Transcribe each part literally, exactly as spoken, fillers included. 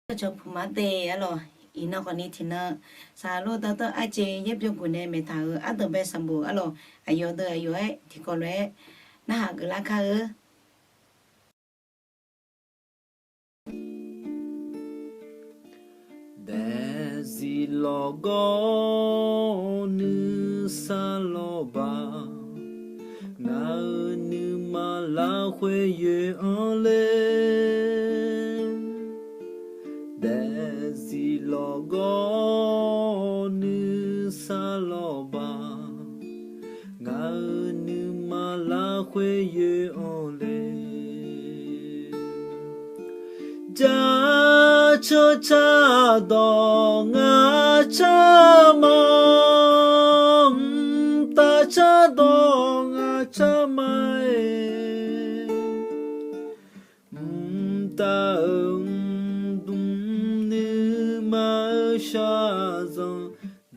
Cawq puq mar te arlawq, iqnan khawfni tiqnan saqlor dawrtawv arjeq yaer byov guf nae maeqtaq-euq ardanqbae sanqbof arlawq, aqyawf deuq aqyawf-aer tiqkawv lof-aer narhaq geuflar kar-eu. Daefzif lawqgawr nuisar lawqbaq, ngaq-euq nuima lafkhoer yoe-anr le. Daefzif lawqgawr nuisar lawqbaq, ngaq-euq nuima lafkhoer yoe-anr le. Jaceuq cardawq ngaq car ma, mqtav cardawq ngaq car ma-aer, mqtav-euq mqdmq nuima-eu shaqzanq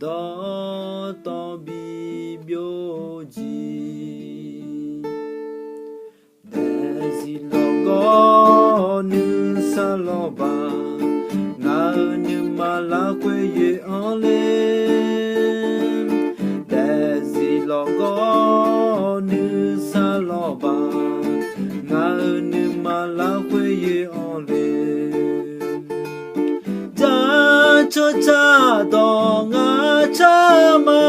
dawqtawv bibyov jeq. Daefzif lawqgawr nuisar lawqbaq, ngaq-euq nuima lafkhoer yoe-anr le. Daefzif lawqgawr nuisar lawqbaq, ngaq-euq nuima lafkhoer yoe-anr le. Jaceuq cardawq ngaq car ma,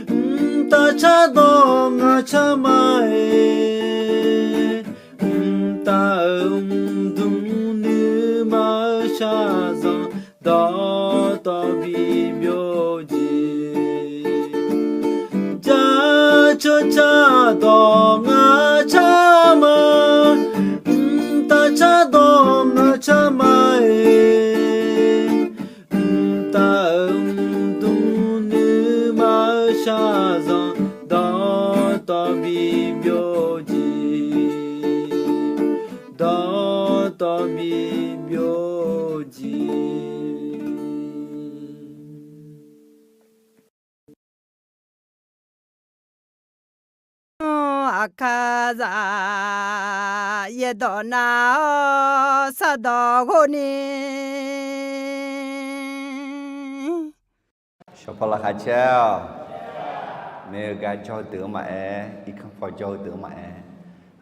mqtav cardawq ngaq car ma-aer, mqtav-euq mqdmq nuima-eu shaqzanq dawqtawv bibyov jeq. Jaceuq cardawq ngaq car ma, mqtav cardawq ngaq car ma-aer, mqtav-euq mqdmq nuima-eu shaqzanq dawqtawv bibyov jeq. Dawqtawv bibyov jeq. Aqkaqzaq yaerdawq nav-awr sardawq ghov ni. Shawqpaw laqkhaq caer-awq. Maeq-eu gar jawr-eu deuq-anr maqaer, irkanr paw jawr-eu deuq-anr maqaer,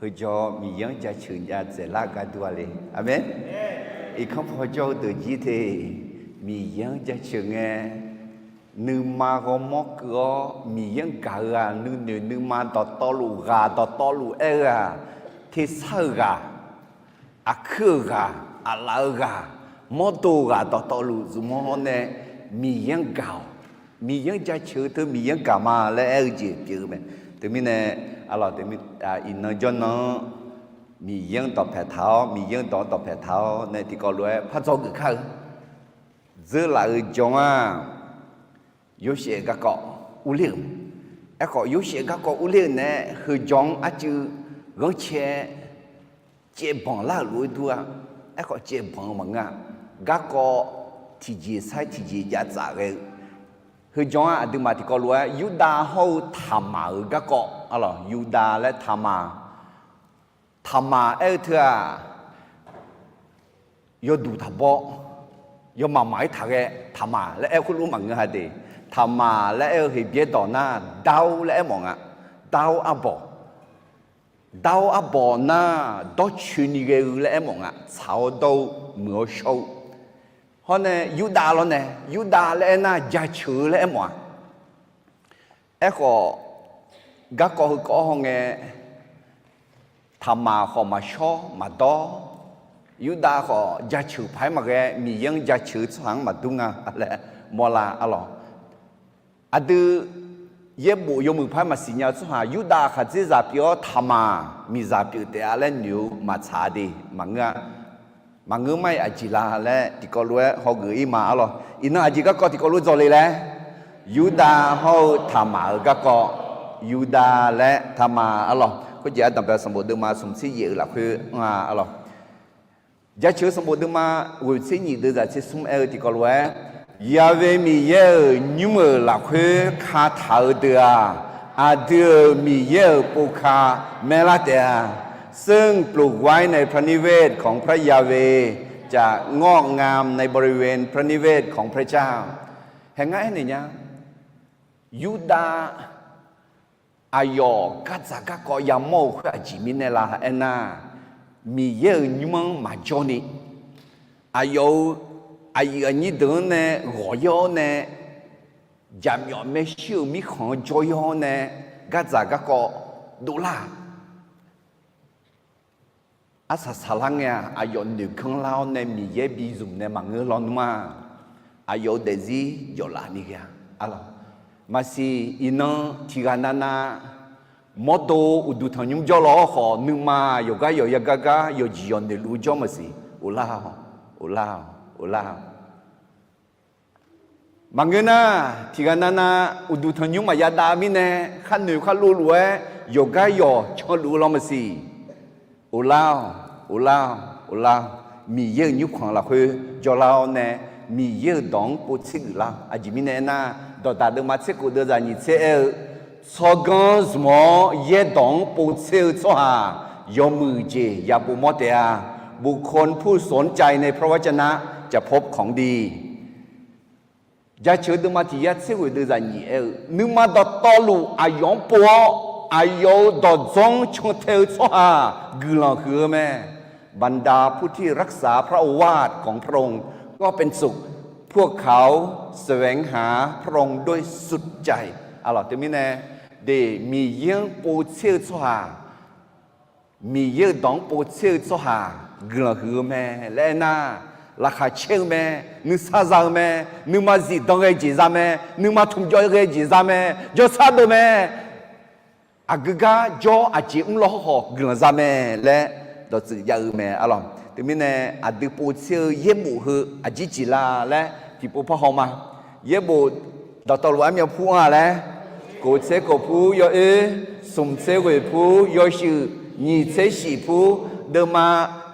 heujawr Miqyaer-anr jaceuq jav dzaeqlar-eu gar dur-a le. Aqmeq. Irkanr paw jawr-eu deuq jir te, Miqyaer-anr jaceuq ngae, nuima ghawrmawr keuv-awr Miqyaer-anr gaq-eu-aq, nuinoeq nuima dawqtawvluf ghaq dawqtawvluf aer-eu-aq, tersar-eu ghaq, aqkuir-euq ghaq, aqlaf-eu ghaq, mawrdo ghaq dawqtawvluf zmq-awr nae Miqyaer-anr gaq-awq. Miqyaer-anr jaceuq-eu teu Miqyaer-anr gaq ma laer aer-eu jeq pyeuf-eu mae. Teumirnae, arlawq, teumirnae iqnan jawrnan-anr Miqyaer-anr dawqpaeq taq-awr, Miqyaer-anr dawq-anr dawqpaeq taq-awr nae tiqkawv lof-aer par dzawgeuf kar-eu. Dzeurlaf-eu jan-aq, Yorsaev garkawv urler-euq. Aerkhawf, Yorsaev garkawv urler-euq nae heujan-anr arcuiv ghanrcae caevbanq lar-euq lof-aer dur-a. Aerkhawf, caevbanq-eu maqngeur-a. Garkawv tiqjeq sair tiqjeq jav tsaf ghae-eu. Heujan-aq, aqduimaf tiqkawv lof-aer Yurdav hawr-eu Taqmaq-euq garkawv, arlawq, Yurdav laer Taqmaq. Taqmaq aer-eu teu-aq, yawduq taqbawr, yawmaf maf-ir taq ghae, Taqmaq laer aer-eu khoerlof maqngeur-a de. Taqmaq laer aer-eu Heqbyaer dawq nar, Dar-or laer aer mawf nga. Dar-or arbawq. Dar-or arbawq nar, dawrcoeni ghae-eu laer aer mawf nga. Tsaq-awr dawr-eu, muiq-awr shawr-eu. Hawr nae Yurdav lawr nae, Yurdav laer aer nar, jaceuq-eu laer aer mawf-a. Aerkhawf, garkawv heukawv-awr hawngae, Taqmaq khawf maqshawr maqdawr, Yurdav khawf jaceuq paq-aer maqghae, Miqyaer-anr jaceuq-eu tsawrhaq-anr maqdur nga laer mawrlar arlawq. Aqdui yaerbof yawmuiq paq-aer maqsiq nya-eu tsawrhaq, Yurdav khaqdzerzaq pyeuf-awr Taqmaq miqzaq pyeuf taef-a laer noeq-eu maqtsaq-a de, maqngeur-a. Maqngeur mar-iq aqjeq la laer tiqkawv lof-aer hawgeuf-ir ma arlawq. Iqnan aqjeq garkawv tiqkawv lof dzawle laer, Yurdav hawr-eu Taqmaq-euq garkawv, Yurdav laer Taqmaq arlawq. Khoerjeq ardanq bae sanqbof deuvma smq tser yaef-euq lafkhoer anr-a arlawq. Jaceuq-eu sanqbof deuvma ghoeq tser nyiq deuv zaq tser smr aer-eu tiqkawv lof-aer, Yaqve Miqyaer-euq nymr-euq lafkhoer kataq-eu deuq-aq, aqdui-euq Miqyaer-euq povka maerlar taef-a. ซึ่งปลูกไว้ในพระนิเวศของพระยาเวห์ จากงอกงามในบริเวณพระนิเวศของพระเจ้า hae ngar aernaeq nya. Yurdav aqyawf gardzaq garkawv yamawr-eu khoer aqjeq mirnae la aernar, Miqyaer-euq nymr-anr maqjawr ni, aqyawf-euq aqyuif aqnyir deuq-anr nae ghawq yaer-awr nae, jaqmyawf maershuir-euq mirkhanq-anr jawr yaer-awr nae, gardzaq garkawv dovlar-aq, arsaq saqlar ngae-aq, aqyawf noeqganr lar-awr nae Miqyaer bizmq nae maqngeur lawnmr-aq, aqyawf-euq daefzir jawflaf ni ghae-a. Arlawq, maqsiq iqnan tiqghaq navnav mawrdo uqduq tanqnymr jawr law-awr khawf, nuima yawqgar yawq yagar gar yawqjeq yawq noeqluf-eu jawr maqsiq. Ghoflar-awq, ghoflar-awq, ghoflar-awq. Maqngeur nar, tiqghaq navnav uqduq tanqnymr maqya dav mirnae, kharnoeq kharlov luf-aer yawqgar yawq canluf-eu law maqsiq. Ghoflar-awq, ghoflar-awq, ghoflar-awq. Miqyaer-euq nymrkhanq lafkhoer jawrlar-awr nae, Miqyaer-euq dawq-anr povtser geuflar-awq. Aqjeq mirnae aernar, dawqdaq deuvma tser khof deuvzaq nyiq tser aer-eu, tsawrganr zmq-awr yaer dawq-anr povtser-eu tsawrhaq yawmuiq jeq ya pov mawr taef-a. บุคคลผู้สนใจในพระวจนะจะพบของดี Jaceuq-eu deuvma tiq yar tser ghoeq deuvzaq nyiq aer-eu, nuima dawqtawvluf aqyawf-anr pov-awr, aqyawf-euq dawqdzanr cantae-eu tsawrhaq guiqlanq huiq-eu mae. บรรดาผู้ที่รักษาพระโอวาทของพระองค์ก็เป็นสุข พวกเขาแสวงหาพระองค์ด้วยสุดใจ Arlawq, teumirnae, de, Miqyaer-anr povtser-eu tsawrhaq, Miqyaer-euq dawq-anr povtser-eu tsawrhaq guiqlanq huiq-eu mae laer aernar, laqkhaq caer-eu mae, nuisar za-eu mae, nuima zifdan ghae jeq za mae, nuima tmqjawv ghae jeq za mae, jawrsar deuq mae, aqgeu gar jawr aqjeq mr law hawrkhawf guiqlanq za mae laer dawqtsuif jav-eu mae. Arlawq, teumirnae aqdui povtser-eu yaerbof heu aqjeq jeq la laer tiqpov par haw ma. Yaerbof dawqtawvluf armyav pur-anr-a laer, kof tser kof pur yawoer, smq tser ghoeq pur yawshuif, nyiq tser shif pur deuvma,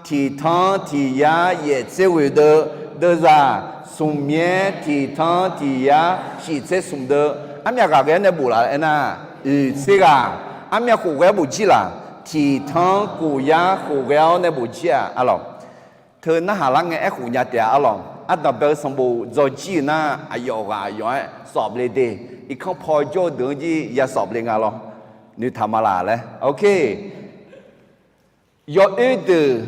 tiq tanr tiq yar yaef tser ghoeq deuv, deuvzaq smq myaer tiq tanr tiq yar shif tser smq deuv, armyav ghaq ghae-awr nae bof laf aernar, oeq tser ghaq, armyav khof ghae-awr bof jir laq, tiq tanr kof yar khof ghae-awr nae bof jir-aq. Arlawq, teu narhaq lar ngae aerkhof nya taef-a. Arlawq, ardanqbae-eu sanqbof dzawjir-eu nar, aqyawf ghaq aqyawf-aer sawf le de, irkanr paw jawr-eu deuq-anr jir ya sawf le nga lawr, noeqtaq ma laq laer. Ok. Yawoer deuq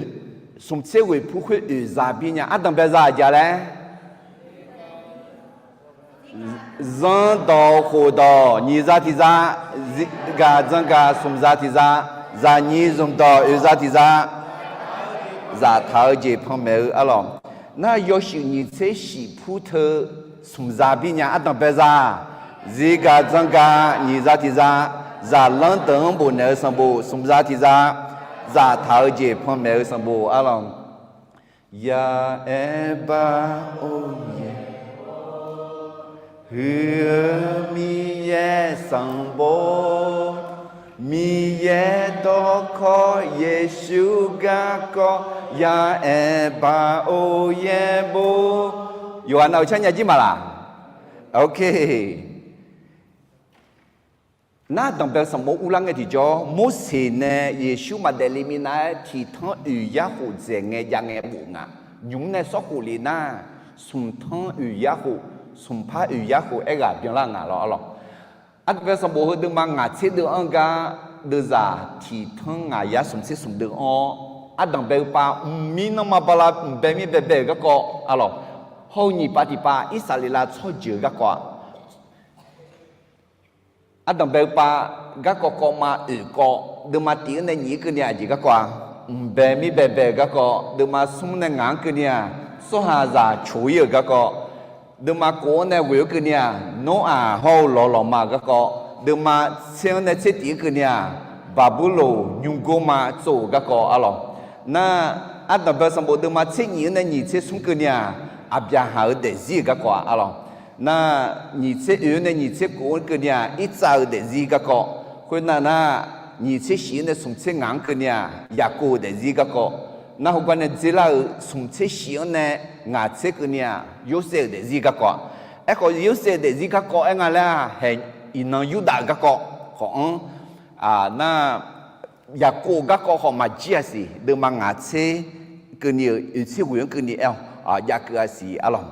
smq tser ghoeq pur khoer oeq za bir nya. Ardanqbae za aqjeq laer? Zanrdawq khofdawq nyiq za tiq za, zirgaq dzangaq smq za tiq za, zaqnyiq zmqdawq oeq za tiq za, zaftaq-eu jeq panmaeq-eu. Arlawq, nar yawshuif nyiq tser shif pur teu smq za bir nya. Ardanqbae za, zirgaq dzangaq nyiq za tiq za, zaqlanr deuq-anr bofnaeq-eu sanqbof smq za tiq za, zaftaq-eu jeq panmaeq-eu sanqbof. Arlawq, yaaer bar or yaer, huiq-eu Miqyaer sanqbof, Miqyaer dawrkawq Yeqsur garkawv, yaaer bar or yaer bo. Yawqghaq nav-euq car nya jir ma laq? Ok. Nar danqbae sanqbof uvlar ngae tiqjawr, Morseq nae Yeqsur maqdaef le minav-aer tiq tanr oeq yar khof dzaeq ngae jav ngae bof nga. Nymq-mr nae sawr khof le nar, smq tanr oeq yar khof, smq par oeq yar khof aerghaq byanlar nga lawr. Arlawq, ardanqbae sanqbof heu deuvma ngaq tser deuv-anr gar, deuvzaq tiq tanr ngaq yar smq tser smq deuv-anr, ardanqbae-eu pav mqmir nanrma bala mqbae mir baebae-euq garkawv. Arlawq, hawr-eu nyiq pav tiq pav Irsaqleqlav tsawrjeuq-eu garkawv-a. Ardanqbae-eu pav garkawv kawv ma oeq kawv, deuvma tiq-anr nae nyiq-anr keuvni-aq jeq garkawv-a. Mqbae mir baebae-euq garkawv, deuvma smr nae ngaq-anr keuvni-aq, tsawrhaqzaq coq-ir-euq garkawv, deuvma kof-anr nae ghoeq-anr keuvni-aq, Noraq hawr-eu lawq lawqma-euq garkawv, deuvma tser-anr nae tser tif-anr keuvni-aq, Baqburloq nymrgor ma tsov-euq garkawv. Arlawq, nar ardanqbae sanqbof deuvma tser nyiq-anr nae nyiq tser smr keuvni-aq, Aqbyaqhaq-euq daefzir-euq garkawv-a. Arlawq, nar nyiq tser oeq-anr nae nyiq tser kof-anr keuvni-aq, Irtsav-euq daefzir garkawv. Khoernar nar, nyiq tser shif-anr nae smq tser ngaq-anr keuvni-aq, Yaqkov-euq daefzir garkawv. Nar heugar nae dzerlar-euq smq tser shif-anr nae ngaq tser keuvni-aq, Yorsaev-euq daefzir garkawv-a. Aerkhawf Yorsaev-euq daefzir garkawv aer nga laer-aq, hae, iqnan Yurdav-euq garkawv khawf-anr, nar, Yaqkov-euq garkawv khawf maqjir-a siq, deuvma ngaq tser keuvni-euq oeqtser ghoeq-anr keuvni aer-awq, jav keuv-a siq arlawq.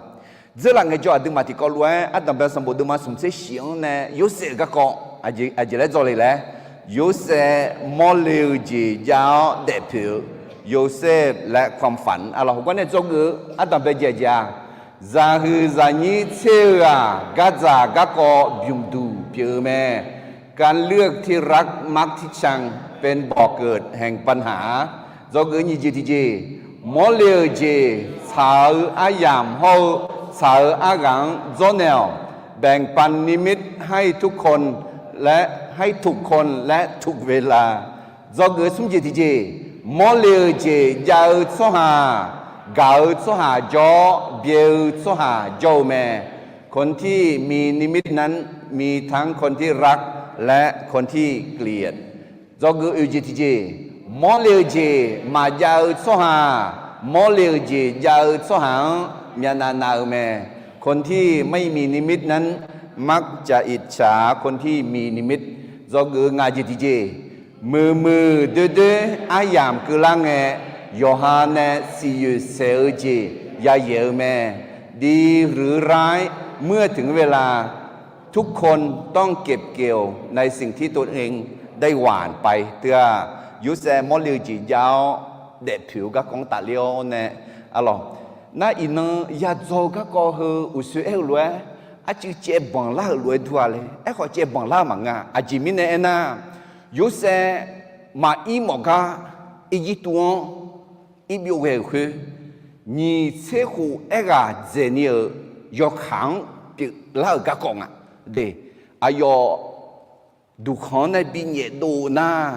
Dzeurlaf ngaejawr aqduimaf tiqkawv lof-aer ardanqbae sanqbof deuvma smq tser shif-anr nae Yorsaev-euq garkawv aqjeq laer dzawle laer, Yorsaev mawrle-eu jeq jav-awr daefpoeq-eu, Yorsaev laer ความฝัน arlawq. Heugar nae dzawgeuf-eu ardanqbae jaeq jaeq-aq, zaqhuiq zaqnyir tser-eu-aq, gardzaq garkawv bymq duq pyeuf-eu mae. การเลือกที่รักมักที่ชังเป็นบ่อเกิดแห่งปัญหา Dzawgeuf nyiq jeq tiqjeq, mawrle-euq jeq tsaq-eu aryamq hawr-eu tsaq-eu arghaq-anr dzawrnaeq-awq. แบ่งปันนิมิตให้ทุกคน และให้ถูกคนและถูกเวลา Dzawgeuf smr jeq tiqjeq, mawrle-eu jeq jav-eu tsawrhaq-aq, gaq-eu tsawrhaq jawr-awr byae-eu tsawrhaq jawr-eu mae. คนที่มีนิมิตนั้นมีทั้งคนที่รักและคนที่เกลียด Dzawgeuf oeq jeq tiqjeq, mawrle-eu jeq maqjav-eu tsawrhaq-aq, mawrle-eu jeq jav-eu tsawrhaq-anr myavnav nav-eu mae. คนที่ไม่มีนิมิตนั้นมักจะอิจฉาคนที่มีนิมิต Dzawgeuf ngaq jeq tiqjeq, muiqmuiq doerdoer aryamq keuvlar ngae, yawqha nae siqyoeq saeq-eu jeq yayaeq-eu mae. ดีหรือร้ายเมื่อถึงเวลา ทุกคนต้องเก็บเกี่ยวในสิ่งที่ตนเองได้หว่านไป Teu-aq, Yorsaev mawrle-eu jeq jav-awr daefpoeq-eu garkawv-anr tafler-awr nae arlawq. Nar iqnan yadzaw-eu garkawv heu uqsoe aer-eu lof-aer, arcuiv caevbanq lar-euq lof-aer dur-a laer. Aerkhawf caevbanq lar-eu maqngeur-a. Aqjeq mirnae aernar, Yorsaev maqir mawf gar Irjirtuv-anr irbyov ghae-euq khoer, nyiq tser khof aerghaq dzaeqni-euq yawkaq-anr pyeuflar-euq garkawv nga. De, aqyawf duqkhanq-anr nae binyaef dov nar,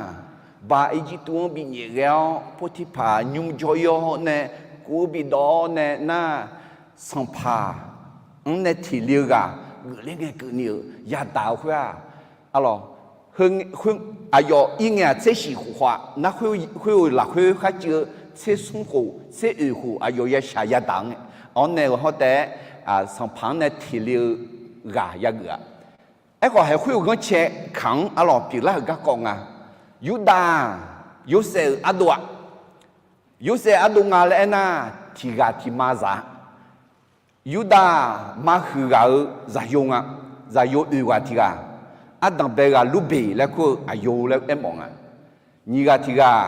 ba Irjirtuv-anr binyaef ghae-awr Potirpaq nymr jawr-ir-awr nae kuv-eu bidawv-awr nae nar, sanqpaq-anr nae tiqle-eu ghaq geufler ngae keuvni-euq yadaq-eu khoer-aq, arlawq, aqyawf ir ngae-aq tser shif khof khawf-aq, nar khoer-euq lafkhoer kharcuiv-eu tser smr khof tser oeq khof aqyawf yashaq yadaq-anr nae, awr nae-euq hawr taef-aer sanqpaq-anr nae tiqle-eu ghaq yageuf-a. Aerkhawf haeq khoer-euq ghanrcae kaq-anr arlawq pyeuflar-euq garkawv nga. Yurdav-aq, Yorsaev-euq ardov-aq, Yorsaev ardov nga laer aernar, tiq ghaq tiq ma zaq-a. Yurdav-aq, ma huiq ghaq-euq zaqyo nga. Zaqyo oeq ghaq tiq ghaq, ardanqbae ghaq Lurbeq laer kur-eu aqyo laer aermawf nga. Nyiq ghaq tiq ghaq,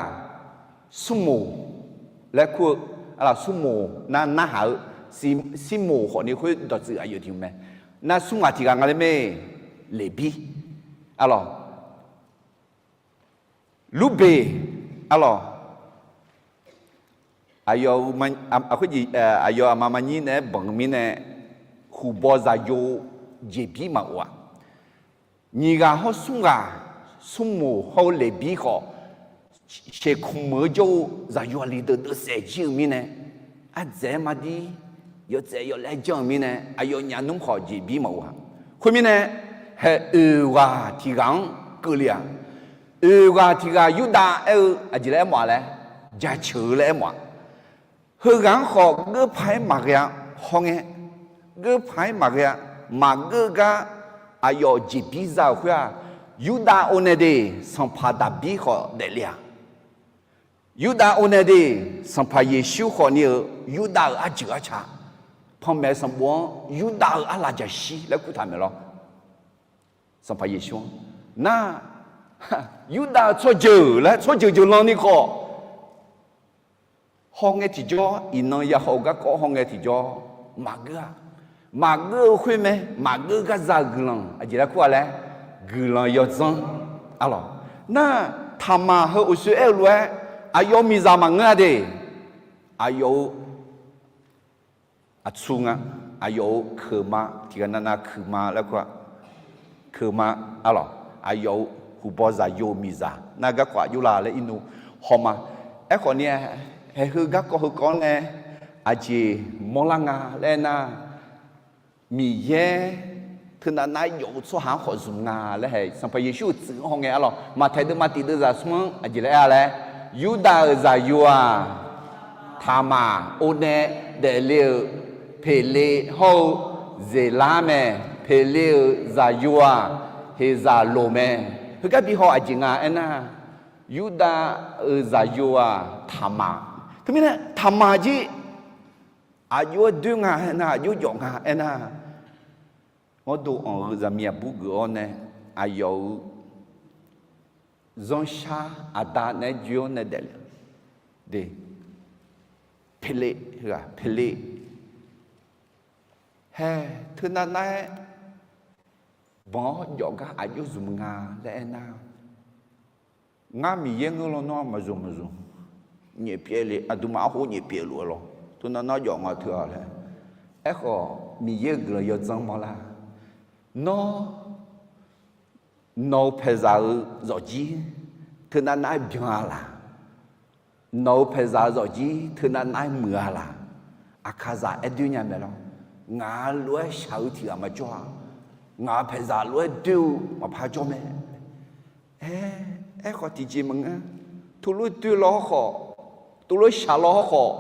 smrmoq laer kur-eu, smrmoq nar narhaq-eu, smrmoq khawfni khoer dawqtsuif aqyawf tiq mae. Nar smr ghaq tiq ghaq nga laer mae, Leqbir, arlawq, Lurbeq, arlawq, aqyawf, aqyawf aqma maqnyir naeq-aer banq-eu mirnae, huqbaw zaqyo jeqbir maqof-aq. Nyiq ghaq hawr smr ghaq, smrmoq hawr-eu Leqbir khawf, sheuqkmq-eu jawr-eu zaqyo aqli deuq deuvsaef jir-eu mirnae, ardzaeq-aer mardir yawtsaev yawlaer janr-eu mirnae, aqyawfnyaf nmr khawf jeqbir maqof-aq. Khoermirnae, haeq oeq ghaq tiq ghaq-anr keuvle-aq. Oeq ghaq tiq ghaq Yurdav aer-eu aqjeq laer aermawf-a laer, jaceuq-eu laer aermawf-a. Heughaq-anr khawf geurpaq-aer maqghae-a. Hawngae, geurpaq-aer maqghae-a. Maqgeur gar aqyawf jeqbir za-euq khoer-aq, Yurdav o nae de, sanqpaq Daqbir khawf daefle-aq. Yurdav o nae de, Sanqpaq Yeqsur khawfni-euq Yurdav-euq arjeuq arca, panmaeq sanqbof-anr Yurdav-euq arlaqjaqshir laer kurtaq maeq lawr. Sanqpaq Yeqsur-anr nar, Yurdav-euq tsawrjeuq laer tsawrjeuq jeuqlanni khawf, hawngae tiqjawr, iqnan yahaw-eu garkawv hawngae tiqjawr maqgeur-a. Maqgeur-eu khoer mae, maqgeur gar za-euq guiqlanq aqjeq laer kur-a laer, guiqlanq yawdzanr, arlawq. Nar, taqmaq heu uqshoe aer-eu lof-aer, aqyawf-euq miqzaq maqngeur-a de, aqyawf-euq aqtsu nga, aqyawf-euq keuqma tiqghaq navnav keuqma laer kur-a, keuqma, arlawq, aqyawf-euq huqbaw zaqyo-eu miqzaq nar garkawv aqjox la laer irnu hawma. Aerkhawf ni, haeq heu garkawv heu kawv-anr nae aqjeq mawrlar nga laer aernar, Miqyaer teunav nav-aer jawf-eu tsawrhaq-anr khawf zmq nga laer haeq Sanqpaq Yeqsur-euq tsuif-anr hawngae arlawq, Maqtaeq deuvma tiq deuvzaq smr-anr aqjeq laer aer-a laer, Yurdav-euq zaqyo-aq, taqmaq o nae daefle-euq Peqle hawr-eu Zeqlar mae. Peqle-euq zaqyo-aq, heqzaq loq mae. Heugar bi haw aqjeq nga aernar, Yurdav-euq zaqyo-aq taqmaq, Teumirnae taqmaq jir, aqjox-aer doer nga aernar, aqjox jawf nga aernar, mawrdo anq-eu zaqmiq aqbur geuf-awr nae, aqyawf-euq zanrshar aqda naeq-aer joe-awr nae daefle, de, Peqleq, heu-aq Peqleq, hae, teunav nav-aer banq-awr jawf gar aqjox zmq nga laer aernar, ngar Miqyaer ngeur lawnmr-anr maqzmq maqzmq, nyaef pyaev le, aqduimaf arhof nyaef pyaev luf-eu lawr, teunav nav jawf nga teu-a laer. Aerkhawf Miqyaer-euq guiqlanq yawdzanr mawrlar. Nawr, nawq-eu paeqzaq-eu zawqjir teunav nav-aer byan-a laq? Nawq-eu paeqzaq-eu zawqjir teunav nav-aer muiq-a laq? Aqkaqzaq aer doer nya mae lawr. Ngaq lof-aer shaq-eu tiq ghaq maqjawr-a. Ngaq paeqzaq lof-aer doer-eu maqpar jawr mae. Aer, aerkhawf tiqjeq maqngeur. Teulof-aer doer law hawrkhawf, teulof-aer shaq law hawrkhawf,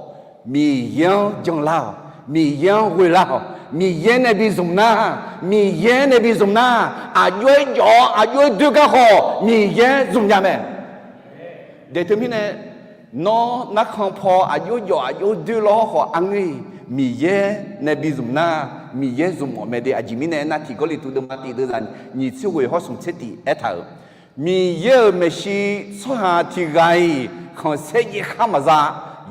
Miqyaer-anr janlar-awq. Miqyaer-anr ghoelar-awq. Miqyaer nae bi zmq nar, Miqyaer nae bi zmq nar, aqjox-aer jawf-awr aqjox-aer doer gar khawf Miqyaer zmq nya mae. De teumirnae, nawr narkhan paw aqjox jawf aqjox doer law hawrkhawf arngeur-iq, Miqyaer nae bi zmq nar, Miqyaer zmq mawf mae de. Aqjeq mirnae aernar, tiq Gawrliqtu deuvma tiq deuvzaq nyiq tser ghoeq hawr smq tser tiq aertaq-euq, Miqyaer-euq maeqshi tsawrhaq tiq ghaq-iq khanqsaer jaev khar maqza.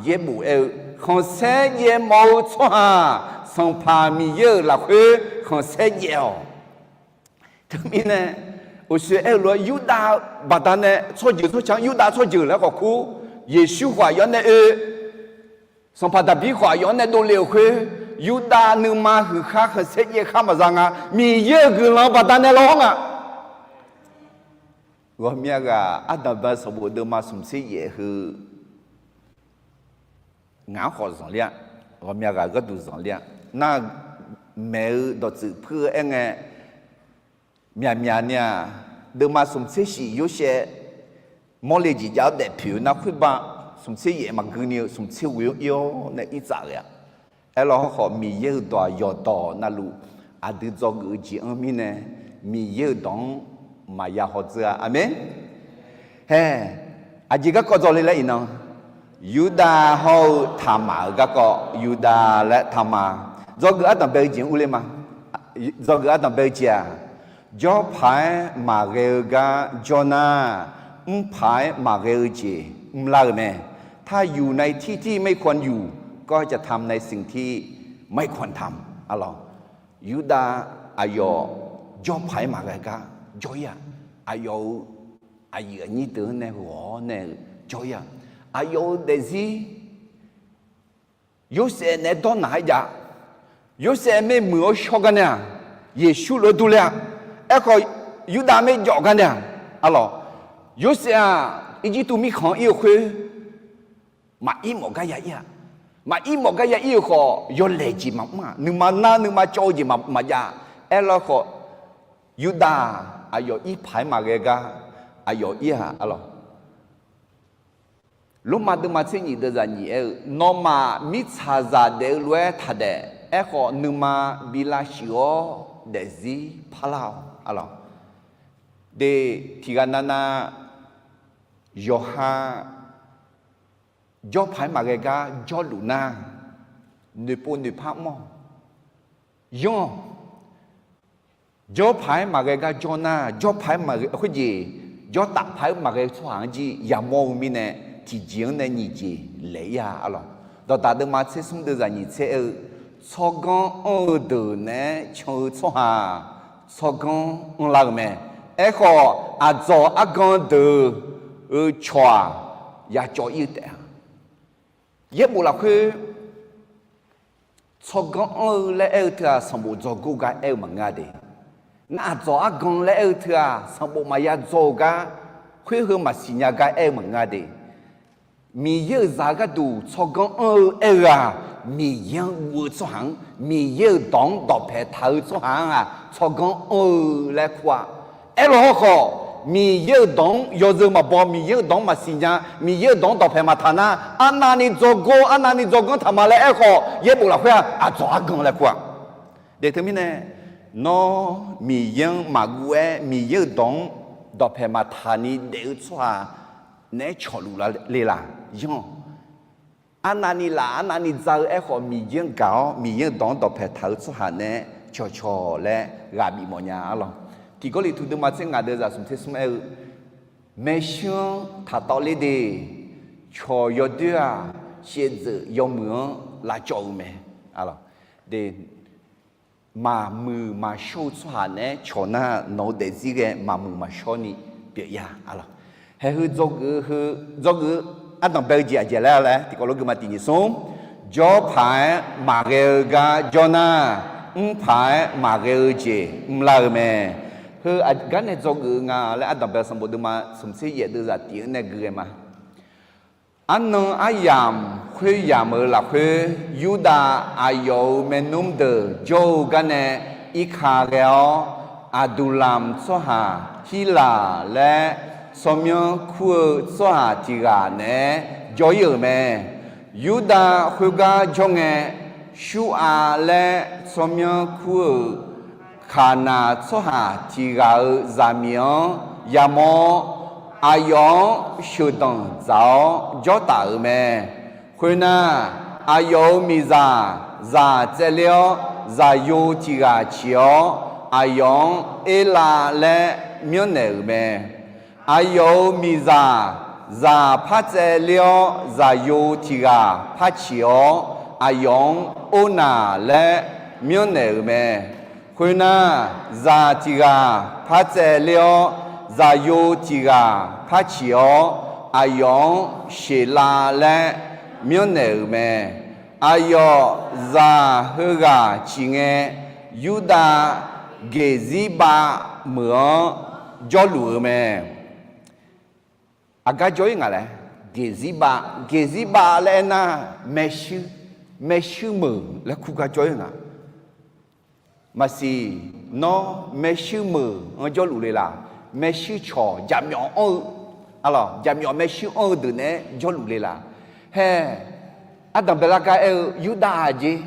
Yaerbof aer-eu, khanqsaer jaev mawf-eu tsawrhaq, Sanqpaq Miqyaer-euq lafkhoer khanqsaer jaev-awq. Teumirnae, uqshoe aer-eu lof-aer Yurdav baqdanae tsawrjeuq tsawrca-anr Yurdav tsawrjeuq laer khawf kur, Yeqsur khawf aqyawf-anr nae oe, Sanqpaq Daqbir khawf aqyawf-anr nae dovle-euq khoer, Yurdav nuima huiq khar khanqsaer jaev khar maqza nga. Miqyaer-euq guiqlanq baqdanae law-awr nga. Ghawqmya ghaq ardanq bae sanqbof deuvma smq tser yaef heu ngaq-anr khawf zanqler-a. Ghawqmya ghaq gharduq zanqler-a. Nar, maeq-eu dawqtsuif puir-eu aer ngae, myaqmyaq ni-aq, deuvma smq tser shif Yorsaev mawrle jeq jav-awr daefpoeq-eu nar khoerba, smq tser yaef maqgui ni-eu smq tser ghoe-anr ir-awr nae ir tsaf ghae-a. Aerlawr hawrkhawf, Miqyaer-euq dawq-aq yawqdawq navluf aqdui dzawgeuf-eu jeq-anr mirnae, Miqyaer-euq dawq-anr maqya hawdzeur-a. Aqmeq. Hae, aqjeq garkawv dzawle laer iqnan, Yurdav hawr-eu Taqmaq-euq garkawv, Yurdav laer Taqmaq, dzawgeuf ardanq bae-eu jeq-anr urler ma. Dzawgeuf ardanq bae-eu jeq-aq, jawrpaq-aer maqghae-eu gar jawr nar, mrpaq-aer maqghae-eu jeq mrlar-euq mae. ถ้าอยู่ในที่ที่ไม่ควรอยู่ ก็จะทำในสิ่งที่ไม่ควรทำ arlawq. Yurdav aqyawf jawrpaq-aer maqghae gar jawr-ir-aq, aqyawf-euq aqyuif aqnyir deuq-anr nae ghawq-awr nae-eu jawr-ir-aq, aqyawf-euq daefzir Yorsaev naeq-aer dawrnaq-aer jav. Yorsaev maermuiq-awr shawr gar nae-aq, Yeqsur lof-aer durler-a. Aerkhawf, Yurdav maerjawf gar nae-aq, arlawq, Yorsaev-aq, Irjirtuv mirkhanq-anr ir-eu khoer, maqir mawf gar ya ir-aq, maqir mawf gar ya ir-euq khawf, yawlaeq jeq maqmr-aq, nuima nar nuima cawv-eu jeq maqjav. Aerlawr khawf, Yurdav aqyawf irpaq-aer maqghae gar aqyawf ir-aq, arlawq. Lormav deuvma tser nyiq deuvzaq nyiq aer-eu, nawmaf mirtsaqzaq daef-eu lof-aer taqdaef. Aerkhawf, nuima bi lavshuif-awr daefzir parlar-awq, arlawq. De, tiqghaq navnav yawqha jawrpaq-aer maqghae gar jawrluf nar, noeqpov noeqpar mr-awq. Yanr-awq. Jawrpaq-aer maqghae gar jawr nar, jawrpaq-aer maqghae khoerjeq, jawrtaf paq-aer maqghae tsawrhaq-anr jir yamawr-eu mirnae, tiqjeq-anr nae nyiq jeq laeq-ir-a, arlawq. Dawqdaq deuvma tser smr deuvzaq nyiq tser aer-eu, tsawrganr anr-eu deuq naeq-aer can-eu tsawrhaq, tsawrganr anrlar-eu mae. Aerkhawf, aqdzawq argan deuq-euq cawq-aq, yacawv ir-eu taef-a. Yaerbof lafkhoer, tsawrganr anr-eu laer aer-eu teu-aq, sanqbof dzawgor gar aer-eu maqngeur-a de. Nar aqdzawq argan laer aer-eu teu-aq, sanqbof maqya dzaw-eu gar, khoer heu maqsiq nya gar aer-eu maqngeur-a de. Miqyaer-euq zaq-eu gharduq tsawrganr anr-eu aer-eu-aq, Miqyaer-anr guv-eu tsawrhaq-anr, Miqyaer-euq dawq-anr dawqpaeq taq-eu tsawrhaq-anr-aq, tsawrganr anr-eu laer kur-a. Aerlawr hawrkhawf, Miqyaer-euq dawq-anr yawzeu maqbaw, Miqyaer-euq dawq-anr maqsiq nya, Miqyaer-euq dawq-anr dawqpaeq maqtaq nar, arnavni dzawgor, arnavni dzawganr taq ma laer aerkhawf, yaerbof lafkhoer-aq, aqdzawq argan laer kur-a. De teumirnae, nawr Miqyaer-anr maqguv-aer Miqyaer-euq dawq-anr dawqpaeq maqtaq ni daef-eu tsawrhaq naeq-aer cawqluf le laq? Yanr-awq. Arnavni laf arnavni dza-eu aerkhawf, Miqyaer-anr gaq-awr Miqyaer-euq dawq-anr dawqpae taq-eu tsawrhaq nae cawqcawq laer ghaq bif mawf nya arlawq. Tiq Gawrliqtu deuvma tser ngaq deuq zaq smq tser smr aer-eu, maershuir-anr taqtawvler de, cawq yawdoer-aq, shaevdzeuf yawmuiq-anr lavcawv-eu mae. Maqmuiq maqshawr-eu tsawrhaq naeq-aer cawq nar, nawq-eu daefzir ghae maqmuiq maqshawr ni pyeuf ya arlawq. Haeq heu dzawgeuf-eu, dzawgeuf-eu ardanq bae-eu jeq aqjeq laer laer tiqkawv lof guima tiq nyiq smr, jawr paq-aer maqghae-eu gar jawr nar, mr paq-aer maqghae-eu jeq mrlar-eu mae. Heu aqgar nae dzawgeuf-eu nga laer ardanq bae-eu sanqbof deuvma smq tser yaef deuvzaq tiq-anr nae gui ghae ma. Arnan aryamq khoeryamq-euq lafkhoer, Yurdav aqyawf-euq maernmr deuq jawr-eu gar nae irka ghae-awr, Aqduqlamq tsawrhaq Hirlaq laer tsawrmyanr kur-eu tsawrhaq tiq ghaq naeq-aer jawr-ir-euq mae. Yurdav khoergar jawr ngae, Shurhav laer tsawrmyanr kur-euq Kaqnaq tsawrhaq tiq ghaq-euq zaqmiq-anr yamawr-awr, aqyawf-anr sheuqdanq dzaq-awr jawr taf-euq mae. Khoernar, aqyawf-euq miqzaq zaq tsaevler-awr, zaqyo tiq ghaq ciq-awr, aqyawf-anr Erlav laer myanrnaeq-euq mae. Aqyawf-euq miqzaq zaq par tsaevler-awr, zaqyo tiq ghaq par ciq-awr, aqyawf-anr Ornaq laer myanrnaeq-euq mae. Khoernar, zaq tiq ghaq par tsaevler-awr, zaqyo tiq ghaq par ciq-awr, aqyawf-anr Sheqlav laer myanrnaeq-euq mae. Aqyawf zaq heughaq ciq ngae, Yurdav Geqzirbav meuq-anr jawrluf-eu mae. Aqgar jawr-ir ngaq laer, Geqzirbav, Geqzirbav laer aernar, maershuir, maershuir meuq laer kur gar jawr-ir nga. Maqsiq, nawr maershuir meuq-anr jawrluf le laq? Maershuir cawq jaqmyawf anr-eu, arlawq, jaqmyawf maershuir anr-eu deuq naeq-aer jawrluf le laq? Hae, ardanq baelar gar aer-eu Yurdav aqjeq,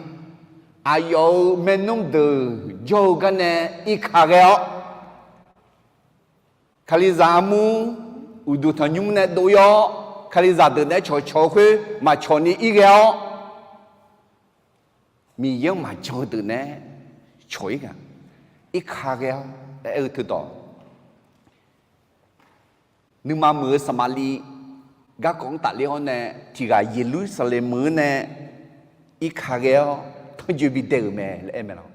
aqyawf-euq maernmr deuq jawr-eu gar nae irka ghae-awr, Kalizaq armur uqduq tanqnymr nae dov-ir-awr, Kalizaq deuq naeq-aer cawqcawq-eu khoer maqcawq ni ir ghae-awr, Miqyaer-anr maqjan-eu deuq naeq-aer cawq-ir nga. Irka ghae-awr aer-eu teudawq, nuima muiq-eu Saqmaqliv garkawv-anr tafler-awr nae, tiq ghaq Yeqlursaqlaeq meuq-anr nae irka ghae-awr tanrjoe bidae-euq mae laer aer mae lawq.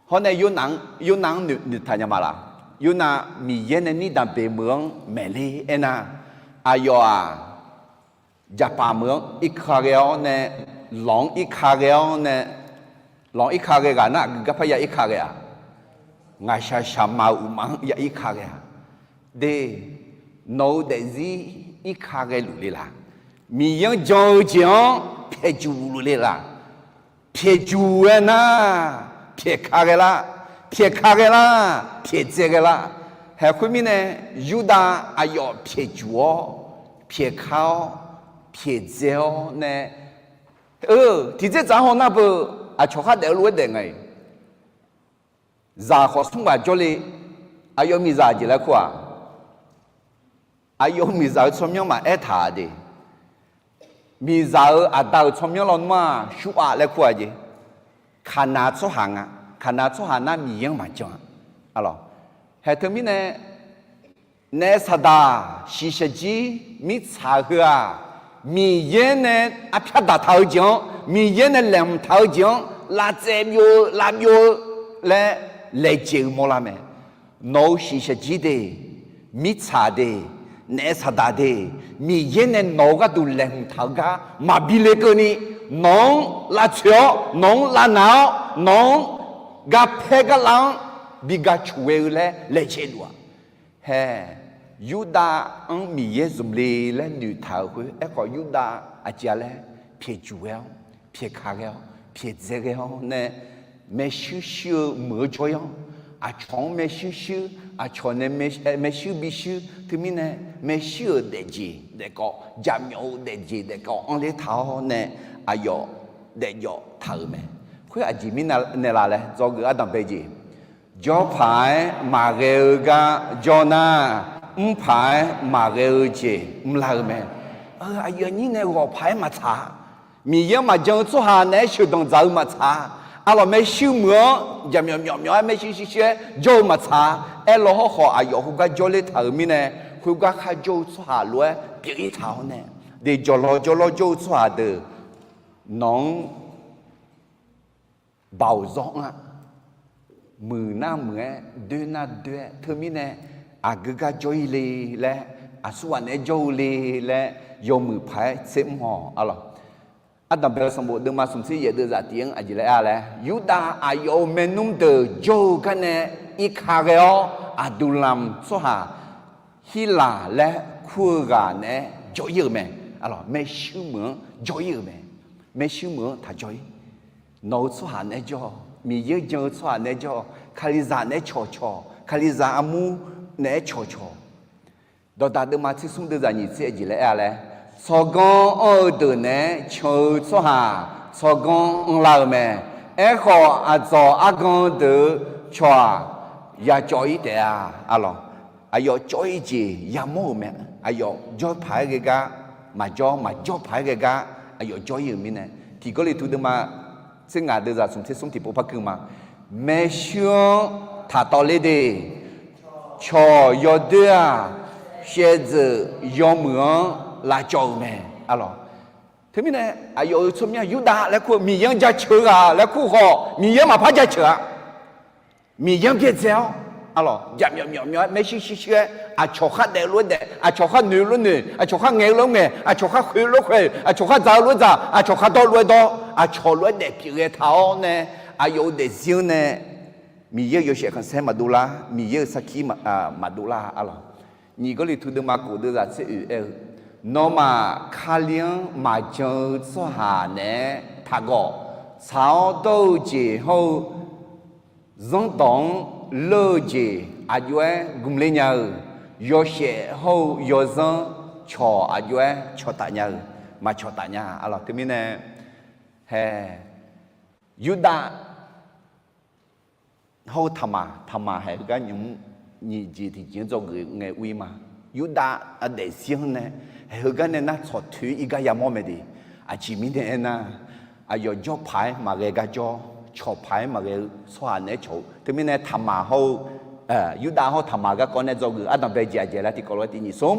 Hawr nae Yornav-anr, Yornav-anr noeqtaq nya ma laq? Yornav Miqyaer nae nirdanq beq meuq-anr maeqler aernar, aqyawf-aq, jaqpaf meuq-anr irka ghae-awr nae, lawq-anr irka ghae-awr nae, lawq-anr irka ghae ghaq nar, aqgeu gar parya irka ghae-aq, ngaqshaq shaqmaf-euq uqmaf-anr ya irka ghae-aq, de, nawq-eu daefzir irka ghae luf le laq? Miqyaer-anr jan-eu jeq-anr pyaeqjuq luf le laq? Pyaeqjuq-aer nar, pyaeqka ghae lar, pyaeqka ghae lar, pyaeqdzae ghae lar. Haeq khoermirnae, Yurdav aqyawf pyaeqjuq-awr, pyaeqka-awr, pyaeqdzae-awr nae, eu, tiqdzer tsaq-anr haw nar beu, aqcawq khar daef-eu lof-aer daef nga-iq. Zaq khawf smr ghaq jawrle, aqyawf miqzaq jeq laer kur-aq, aqyawf miqzaq-euq tsawrmyanr maqaer taq-a de. Miqzaq-euq aqda-euq tsawrmyanr lawnmr-aq, Shurhav laer kur-a jeq. Kaqnaq tsawrhaq nga. Kaqnaq tsawrhaq nar Miqyaer-anr maqjan-a. Alawq, haeq teumirnae, naef saqdaq shiqshaq jir mirtsaq heu-aq, Miqyaer nae arpyar daqtaq-eu jeq-anr, Miqyaer nae laeqhmq taq-eu jeq-anr lavtsaev byov-eu lavbyov-eu laer laejae-eu mawrlar mae. Nawq-euq shiqshaq jir de, mirtsaq de, naef saqdaq de, Miqyaer nae nawq-eu gharduq laeqhmq taq-eu gar maqbi le keuvni, nawq-anr lavtsoeq-awr, nawq-anr lavnaq-awr, nawq-anr garpaer garlav-anr bi ga coq ghae-eu laer laejae luf-aq. Hae, Yurdav-anr Miqyaer zmq le laer noeqtaq-euq khoer, aerkhawf Yurdav aqjeq-a laer pyaeqjuq ghae-awr, pyaeqka ghae-awr, pyaeqdzae ghae-awr nae, maershuir shuir-eu meuq-eu jawr-ir-anr, aqcawq-anr maershuir shuir, aqcawq nae maershuir bi shuir, teumirnae maershuir-euq daefjeq daefkawv, jaqmyawf-eu daefjeq daefkawv anrler taq-awr nae, aqyawf daefjawf taq-euq mae. Khoer aqjeq mirnae laf laer dzawgeuf ardanqbae jeq, jawr paq-aer maqghae-eu gar jawr nar, mr paq-aer maqghae-eu jeq mrlar-eu mae. Ngaq-euq aqyuif aqnyir nae ghawq paq-aer maqtsaq-a. Miqyaer-anr maqjan-eu tsawrhaq naeq-aer sheuqdanq dzaq-eu maqtsaq-a. Aqlawq, maershuir meuq-anr jaqmyawf myawf myawf-aer maershuir shir shir-aer jawr-eu maqtsaq-a. Aerlaw hawrkhawf, aqyawf khoergar jawrler taq-euq mirnae, khoergar kharjawr-eu tsawrhaq lof-aer pyeuf-ir taq-awr nae, de jawrlawr jawrlawr jawr-eu tsawrhaq deuq nawq-anr baoq zawr anr-a. Muiq nar muiq-aer, doer nar doer-aer, teumirnae aqgeu gar jawr-ir le laer, aqsurghaq naeq-aer jawr-eu le laer yawmuiq paq-aer tser mr-awq. Aqlawq, Ardanqbae-eu sanqbof deuvma smq tser yaef deuvzaf tiq-anr aqjeq laer aer-a laer, Yurdav aqyawf-euq maernmr deuq jawr-eu garnae irka ghae-awr, Aqduqlamq tsawrhaq Hirlaq laer kur-eu ghaq naeq-aer jawr-ir-euq mae. Aqlawq, maershuir meuq-anr jawr-ir-euq mae. Maershuir meuq-anr taq jawr-ir. Nawq-eu tsawrhaq naeq-aer jawr-awq. Miqyaer jan-eu tsawrhaq naeq-aer jawr-awq. Kalizaq naeq-aer cawqcawq. Kalizaq armur naeq-aer cawqcawq. Dawqdaq deuvma tser smr deuvzaq nyiq tser aqjeq laer aer-a laer, tsawrganr anr-eu deuq naeq-aer can-eu tsawrhaq tsawrganr anrlar-eu mae. Aerkhawf, aqdzawq argan deuq-eu cawq-aq, yacawv-ir taef-a. Aqlawq, aqyawf cawv-ir jeq yamawr-euq mae. Aqyawf jawr paq-aer ghae gar maqjawr, maqjawr paq-aer ghae gar aqyawf jawr-ir-euq mirnae, Tiq Gawrliqtu deuvma tser ngaq deuvzaq smq tser smr tiqpov par keuv ma. Maershuir-anr taqtawvler de. Cawq yawdoer-aq, shaevdzeuf yawmuiq-anr lavcawv-euq mae. Aqlawq, teumirnae aqyawf-euq tsawrmyanr Yurdav laer kur-eu Miqyaer-anr jaceuq-eu ghaq laer kur khawf, Miqyaer-anr maqpar jaceuq-a. Miqyaer-anr byaerdzae-awr, aqlawq, jaqmyawf myawf myawf-aer maershuir shir shir-aer, aqcawq khar daef-eu lof-aer daef, aqcawq khar noeq-eu lof noeq, aqcawq khar ngaeq-eu lof ngaeq, aqcawq khar khoeq-eu lof khoeq, aqcawq khar dzaw-eu lof-aer dzaw, aqcawq khar dawr lof-aer dawr, aqcawq lof-aer daef pyeuf ghae taq-awr nae, aqyawf-euq daefzir-anr nae Miqyaer-euq yawshaef khanqsaer maqdov lar, Miqyaer-euq sarkir maqdov lar-a. Aqlawq, Nyiq Gawrliqtu deuvma kof deuvzaq tser oeq aer-eu, nawmaf Kali-anr maqjan-eu tsawrhaq naeq-aer taqgawq. Tsaq-awr dawr-eu jeq hawr-eu zanrdawq-anr leur-eu jeq aqjox-aer gmqler nya-eu, yawshaef hawr-eu yawzanr cawq aqjox-aer cawqtaf nya-eu, maqcawqtaf nya-a. Aqlawq, teumirnae, hae, Yurdav hawr-eu Taqmaq, Taqmaq haeq heugar nymq-mr nyiq jeq tiqjeq-anr dzawgeuf ngae ur-ir ma. Yurdav aqdaef zir-anr nae haeq heugar nae nar tsawq toeq-ir gar yamawr mae de. Aqjeq mirnae aernar, aqyawf jawr paq-aer maqghae gar jawr, cawq paq-aer maqghae-eu tsawrhaq naeq-aer cawq-eu. Teumirnae Taqmaq hawr-eu, Yurdav hawr-eu Taqmaq garkawv nae dzawgeuf ardanqbae jeq aqjeq laer tiqkawv lof-aer tiq nyiq smr.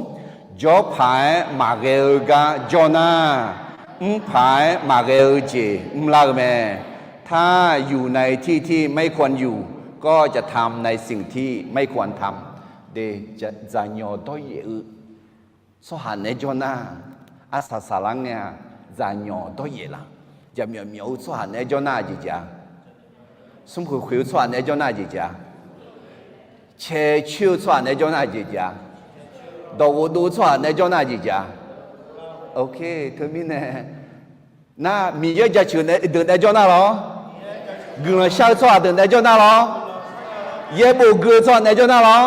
Jawr paq-aer maqghae-eu gar jawr nar, mr paq-aer maqghae-eu jeq mrlar-eu mae. Tayuq nai tir tir ไม่ควรอยู่ ก็จะทำในสิ่งที่ไม่ควรทำ de, dzaqnyawq dawryaef-eu tsawrhaq naeq-aer jawr nar, arsaq saqlar ngae-aq, dzaqnyawq dawryaef laf. Jaqmyawf myawf-eu tsawrhaq naeq-aer jawr nar aqjeq jeq-a? Smrkhoeq khoeq-eu tsawrhaq naeq-aer jawr nar aqjeq jeq-a? Cae coer-eu tsawrhaq naeq-aer jawr nar aqjeq jeq-a? Dawqghof dov-eu tsawrhaq naeq-aer jawr nar aqjeq jeq-a? Ok, teumirnae nar, Miqyaer jaceuq deuq naeq-aer jawr nar lawr. Guiqlanq shar-eu tsawrhaq deuq naeq-aer jawr nar lawr. Yaerbof gui-eu tsawrhaq naeq-aer jawr nar lawr.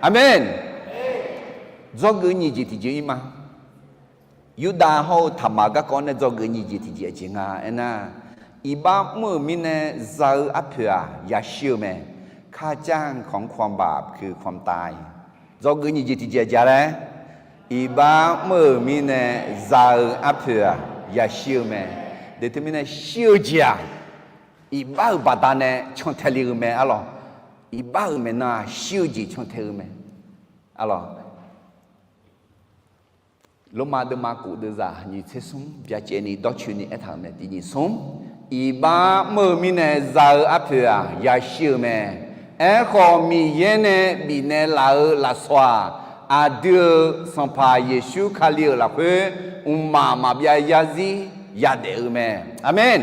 Aqmeq. Dzawgeuf nyiq jeq tiqjeq ir ma. Yurdav hawr-eu Taqmaq garkawv nae dzawgeuf nyiq jeq tiqjeq aqjeq nga aernar, iqbax mr-euq mirnae za-eu arpoeq-aq yashir-eu mae. ค่าจ้างของความบาปคือความตาย Dzawgeuf nyiq jeq tiqjeq aqjeq laer, iqbax mr-euq mirnae za-eu arpoeq-aq yashir-eu mae. De teumirnae shir-eu jeq-aq, iqbax-euq baqdanae cantae le-eu mae arlawq. Iqbax-euq maeqnan-aq shir-eu jeq cantae-eu mae arlawq. Lormav deuvma kof deuvzaq nyiq tser smr byacaevni dawrcoeni aertaq-euq mae tiq nyiq smr. Iqbax mr-eu mirnae za-eu arpoeq-aq yashir-eu mae. Aerkhawf, Miqyaer nae bifnaeq laf-eu lafsawq-aq, aqdui-euq Sanqpaq Yeqsur Kali-euq lafkhoer mqmaq maqbyav yarzir yadaef-eu mae. Aqmeq.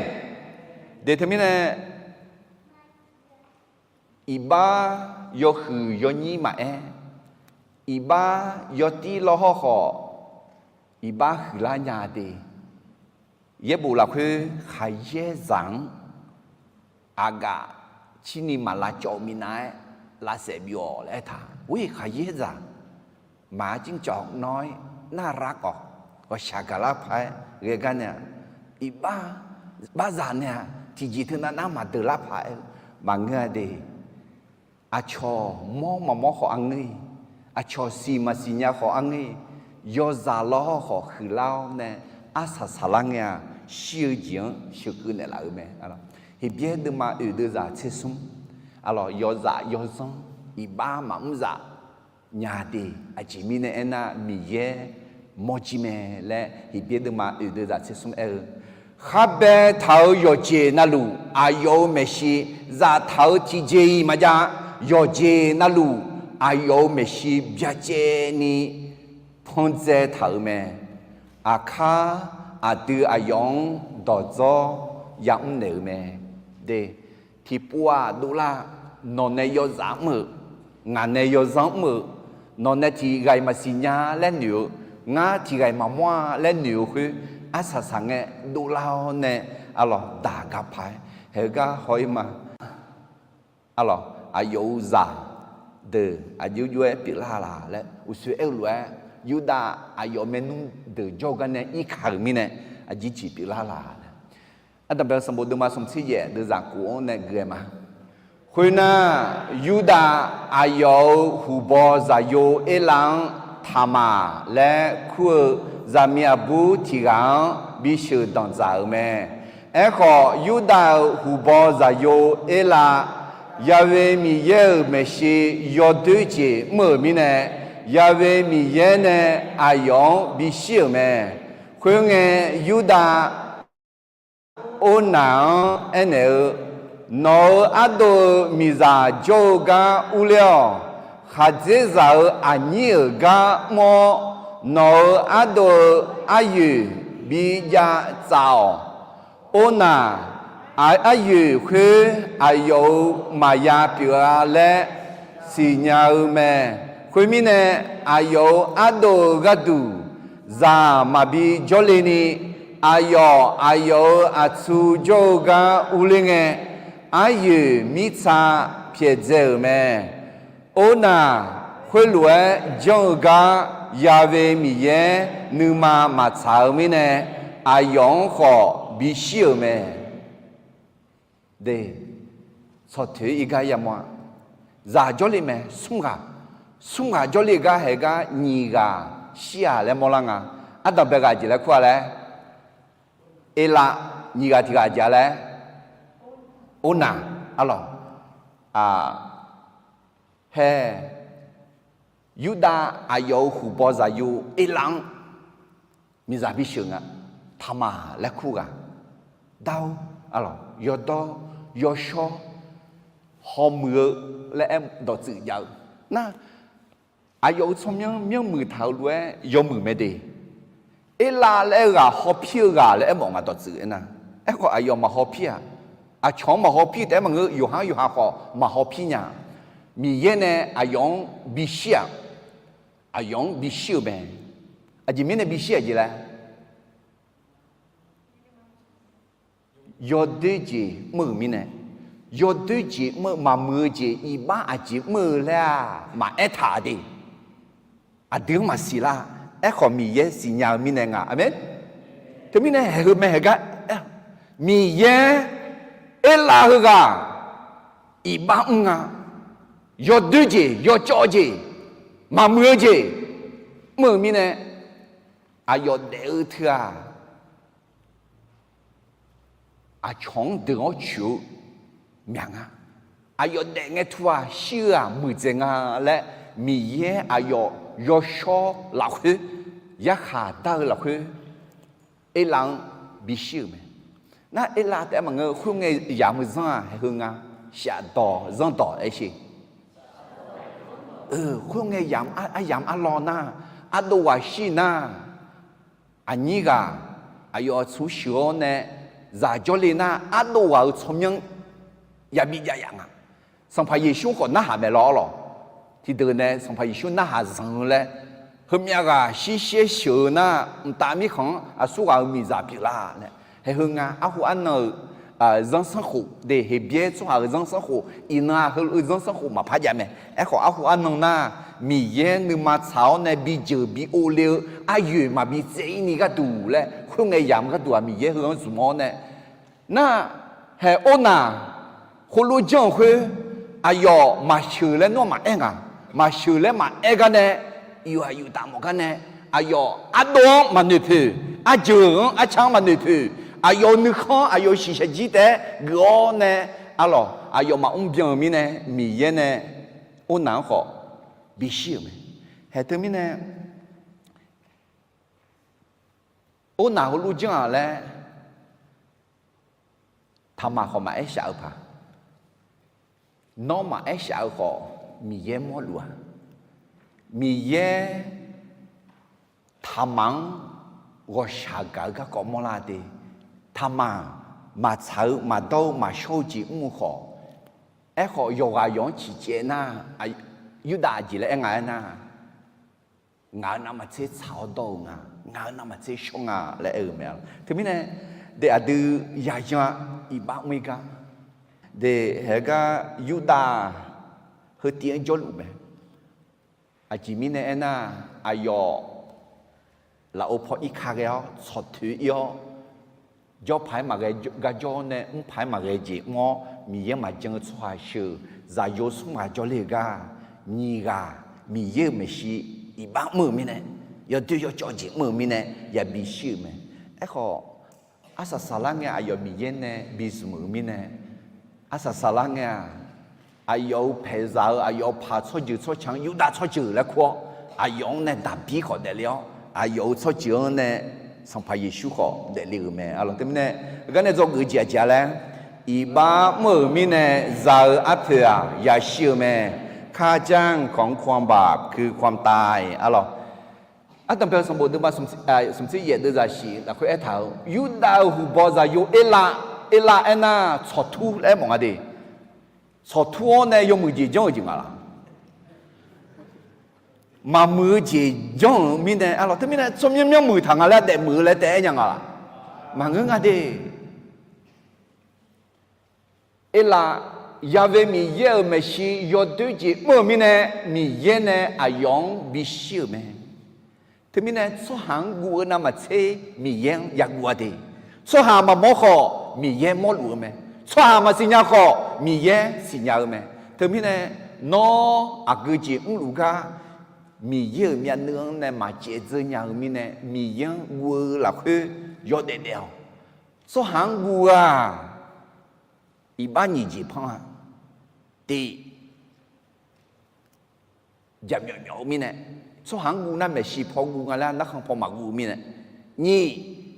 De teumirnae, iqbax yawhuiq yawnyir maqaer, iqbax yawtir lawr hawrkhawf, iqbax huiqlar nya de. Yaerbof lafkhoer khaqyaer zaq-anr aqgaf cirni maq lavcawv-eu minav-aer lavsaef byov-awq laer aertaq. Or-iq khaqyaer zaq maq-ar cimrcawv nawr-ir narrar khawf, ghawqshaq gaqlar paq-aer ghae gar nae-aq, iqbax, barzaq nae-aq tiqjeq teunav nar maqdeuq lar paq-aer-eu maqngeur-a de. Aqcawq mawr maqmawr khawf arngeur-iq, aqcawq siq maqsiq nya khawf arngeur-iq, yawzaq lawr hawr khawf huiqlar-awr nae arsaq saqlar ngae-aq, shir-eu jeq-anr sheuqkeuv naeqlaf-euq mae. Heqbyaer deuvma oeq deuvzaq tser smr, arlawq, yawzaq yawzanr iqbax maqmr zaf nya de. Aqjeq mirnae aernar, Miqyaer mawrjir mae laer Heqbyaer deuvma oeq deuvzaq tser smr aer-eu, khar baetaq-euq yawqjeq navluf aqyawf-euq maeqshi zaftaq-euq tiqjeq-iq maqjav. Yawqjeq navluf aqyawf-euq maeqshi byacaevni pandzae taq-euq mae. Aqkar aqdui aqyawf-anr dawqdzawr yamr naeq-euq mae. De, tiqpov-aq dovlar, nawq nae yawzaq mr-euq, ngaq nae yawzanr mr-euq, nawq nae tiqghaq-iq maqsiq nya laer noeq-eu, ngar tiqghaq-iq maqmawr-a laer noeq-eu khoer, arsaq saq ngae dovlar-awr nae, arlawq, daq gaq paq-aer haeq-eu gar haw-ir ma. Arlawq, aqyawf-euq zaqdeuq aqjox jov-aer pyeuflar laq laer uqshoe aer-eu lof-aer, Yurdav aqyawf maernmr deuq jawr-eu gar nae irkaq-euq mirnae, aqjeq jeq pyeuflar laq laer. Ardanqbae-eu sanqbof deuvma smq tser yaef deuvzaq kof-anr nae gui-aer ma. Khoernar, Yurdav aqyawf-euq huqbaw zaqyo Erlav-anr Taqmaq laer kur-eu zaqmiq aqbur tiq ghaq-anr bisheuq danqdzaq-euq mae. Aerkhawf, Yurdav-euq huqbaw zaqyo Erlav, Ya'we Miqyaer-euq maeqshi yawdoer jeq mr-euq mirnae, Ya'we Miqyaer nae aqyawf-anr bishir-euq mae. Khoerngae, Yurdav Ornaq-anr aernaeq-eu, Nawq-euq ardov-eu miqzaq jawr-eu gar urler-awq. Khaqdzerzaq-euq aqnyir-euq gar mr-awr, nawq-euq ardov-eu aryoeq bi jav tsaf-awq. Ornaq, aq, aryoeq khoer aqyawf-euq maqya pyeuf-a laer siqnya-eu mae. Khoermirnae, aqyawf-euq ardov-eu gharduq zaq maqbi jawrle ni, aqyawf aqyawf-euq aqtsu jawr-eu gar urler ngae, aryoeq mirtsa pyaeqdzae-euq mae. Ornaq, khoerlof-aer janr-eu gar Ya'we Miqyaer nuima maqtsaq-eu mirnae, aqyawf-anr khawf bishir-euq mae. De, tsawq toeq-ir gar yamawr-a. Zaq jawrle mae, smr ghaq, smr ghaq jawrle gar haeq gar nyiq ghaq shir-aq laer mawrlar nga. Ardanqbae ghaq jeq laer kur-a laer, Erlav, nyiq ghaq tiq ghaq jeq-a laer, Ornaq, arlawq, hae, Yurdav aqyawf-euq huqbaw zaqyo Erlav-anr miqzaq bisheuq nga. Taqmaq laer kur ghaq, dar-awr, arlawq, yawdawr, yawshawr, hawmuiq-eu laer aer dawqtsuif jav-eu nar, aqyawf-euq tsawrmyanr myanrmuiq taq-euq lof-aer yawmuiq mae de. Erlav laer aer-eu ghaq hawpir-eu ghaq laer aermawf nga dawqtsuif aernar. Aerkhawf aqyawf maqhawpir-aq. Aqcawq-anr maqhawpir taef-aer maqngeur, yawqha-anr yawqha khawf maqhawpir nya. Miqyaer nae aqyawf-anr bishir-aq. Aqyawf-anr bishir-euq mae. Aqjeq mirnae bishir-aq jeq laer, yawdoer jeq mr-euq mirnae, yawdoer jeq mr-eu maqmuiq-eu jeq iqbax aqjeq mr-eu laer-aq maqaer taq de. Aqdui-anr maqsiq lar. Aerkhawf Miqyaer siqnya-eu mirnae nga. Aqmeq. Teumirnae haeq heu mae haeq gar, Miqyaer Erlav heughaq iqbax mr nga. Yawdoer jeq, yawcawv jeq, maqmuiq-eu jeq mr-euq mirnae, aqyawf daef-eu teu-aq, aqcawq-anr deuq-awr coeq-eu myaq nga. Aqyawf daef ngae teu-aq shir-eu-aq muiqdzaeq nga laer, Miqyaer aqyawf yawshawr lafkhoer, yarkhaq dar-eu lafkhoer, Erlav-anr bishir-euq mae. Nar Erlav taef-aer maqngeur, khoerngae yamq-eu zanr-aq haeq heu nga. Shafdawq zanrdawq aersheq. Khoerngae yamq, aryamq arlawr nar, ardov ghaq shir nar, aqnyir ghaq aqyawf aqtsu sheuq-awr nae zaq jawrle nar, ardov ghaq-euq tsawrmyanr yabi jav yaf nga. Sanqpaq Yeqsur khawf narhaq maeq lawr-awr lawq. Tiqdeuq nae Sanqpaq Yeqsur narhaq zanq-eu laer, heumyav ghaq shir shaer sheuq-eu nar, mqtav mirkhanq-anr aqsurghaq-euq miqzaq pyeuflar nae, haeq heu nga. Arhu arnan-euq zanrsanrkhof de, Heqbyaer tsawrhaq-euq zanrsanrkhof, iqnan-aq heulof-eu zanrsanrkhof maqpar jav mae. Aerkhawf arhu arnan nar, Miqyaer nuima tsaq-awr nae bijeuq bi ovle-eu aryoeq maqbi tsaev-ir ni gharduq laer, khoerngae yamq gharduq-aq Miqyaer heu-anr zmq-awr nae, nar, haeq Ornaq khoerlof janr-euq khoer, aqyawf maqsheuq laer nawr maqaer nga. Maqsheuq laer maqaer gar nae, yuf-aq yuf taf mawf gar nae, Aqyawf ardov-anr maqnoeq poeq, arjeuq-anr arca-anr maqnoeq poeq, aqyawf-euq nuikhanr aqyawf-euq shiqshaq jir taef-aer geuf-awr nae, arlawq aqyawf maqmr byan-euq mirnae Miqyaer nae Ornaq-anr khawf bishir-euq mae. Haeq teumirnae Ornaq heulof janr-aq laer Taqmaq khawf maqaer shaf-eu paq. Nawr maqaer shaf-eu khawf Miqyaer mawrluf-a. Miqyaer Taqmaq-anr ghawqshaq gaq-eu garkawv mawrlar de. Taqmaq maqtsaq-eu maqdawr-eu maqshawr-eu jeq mr-eu khawf, aerkhawf yawqghaq yawq-anr ciqcaev nar, Yurdav aqjeq laer aer nga aernar, ngaq-euq navmaqtser tsaq-awr dawr-eu nga, ngaq-euq navmaqtser shawr nga laer aer-eu mae. Teumirnae de aqdui yayan-a iqbax mr-ir gar de, haeq gar Yurdav heutiv-anr jawrluf mae. Aqjeq mirnae aernar, aqyawf lafov paw irka ghae-awr tsawqtoeq ir-awr, jawr paq-aer maqghae, garjawr nae mr paq-aer maqghae jeq mr-awr Miqyaer maqjan-eu tsawrhaq sheuq zaqyo smr ghaq jawrler-eu gar, nyiq ghaq Miqyaer-euq maeqshi iqbax mr-euq mirnae, yawdoer yawcawv jeq mr-euq mirnae yabi shir-euq mae. Aerkhawf, arsaq saqlar ngae aqyawf Miqyaer nae bi zmq-euq mirnae, arsaq saqlar ngae-aq, aqyawf-euq paeqzaq-eu aqyawf-euq paq tsawrjeuq tsawrca-anr Yurdav tsawrjeuq laer kur-awr, aqyawf-anr nae daqbir khawf daefle-awr, aqyawf-euq tsawrjeuq-anr nae Sanqpaq Yeqsur khawf daefle-euq mae. Arlawq teumirnae, heugar nae dzawgeuf jeq aqjeq-a laer, iqbax mr-euq mirnae za-eu arpoeq-aq yashir-eu mae. ข้าจ้างของความบาปคือความตาย Arlawq, Ardanqbae-eu sanqbof deuvma smq tser yaef deuvzaq shif lafkhoer aertaq-euq, Yurdav-euq huqbaw zaqyo Erlav, Erlav aernar tsawqtur laer aermawf nga de. Tsawqtur-awr nae yawmuiq jeq janr-euq jeq nga laq? Maqmuiq-eu jeq janr-euq mirnae, arlawq teumirnae tsawrmyanr myanrmuiq taq nga laer daefmuiq-eu laer taef-aer nya nga laq? Maqngeur nga de. Erlav, Yaqve Miqyaer-euq maeqshi yawdoer jeq mr-euq mirnae, Miqyaer nae aqyawf-anr bishir-euq mae. Teumirnae tsawrhaq-anr guv-eu navmaqtser Miqyaer-anr yaguv-a de. Tsawrhaq maqmawr khawf Miqyaer mawrluf-eu mae. Tsawrhaq maqsiqnya khawf Miqyaer siqnya-eu mae. Teumirnae nawr aqgeu jeq mrluf gar Miqyaer-euq myavnuiv-anr nae maqcaev dzeur nya-eu mirnae Miqyaer-anr guv-eu lafkhoer yawdaef daef-awq. Tsawrhaq-anr guv-eu-aq, iqbax nyiq jeq panr-a. Tiq, jaqmyawf myawf-eu mirnae, tsawrhaq-anr guv nar maeqshi paw guv nga laer narkhan paw maqguv-eu mirnae. Nyiq,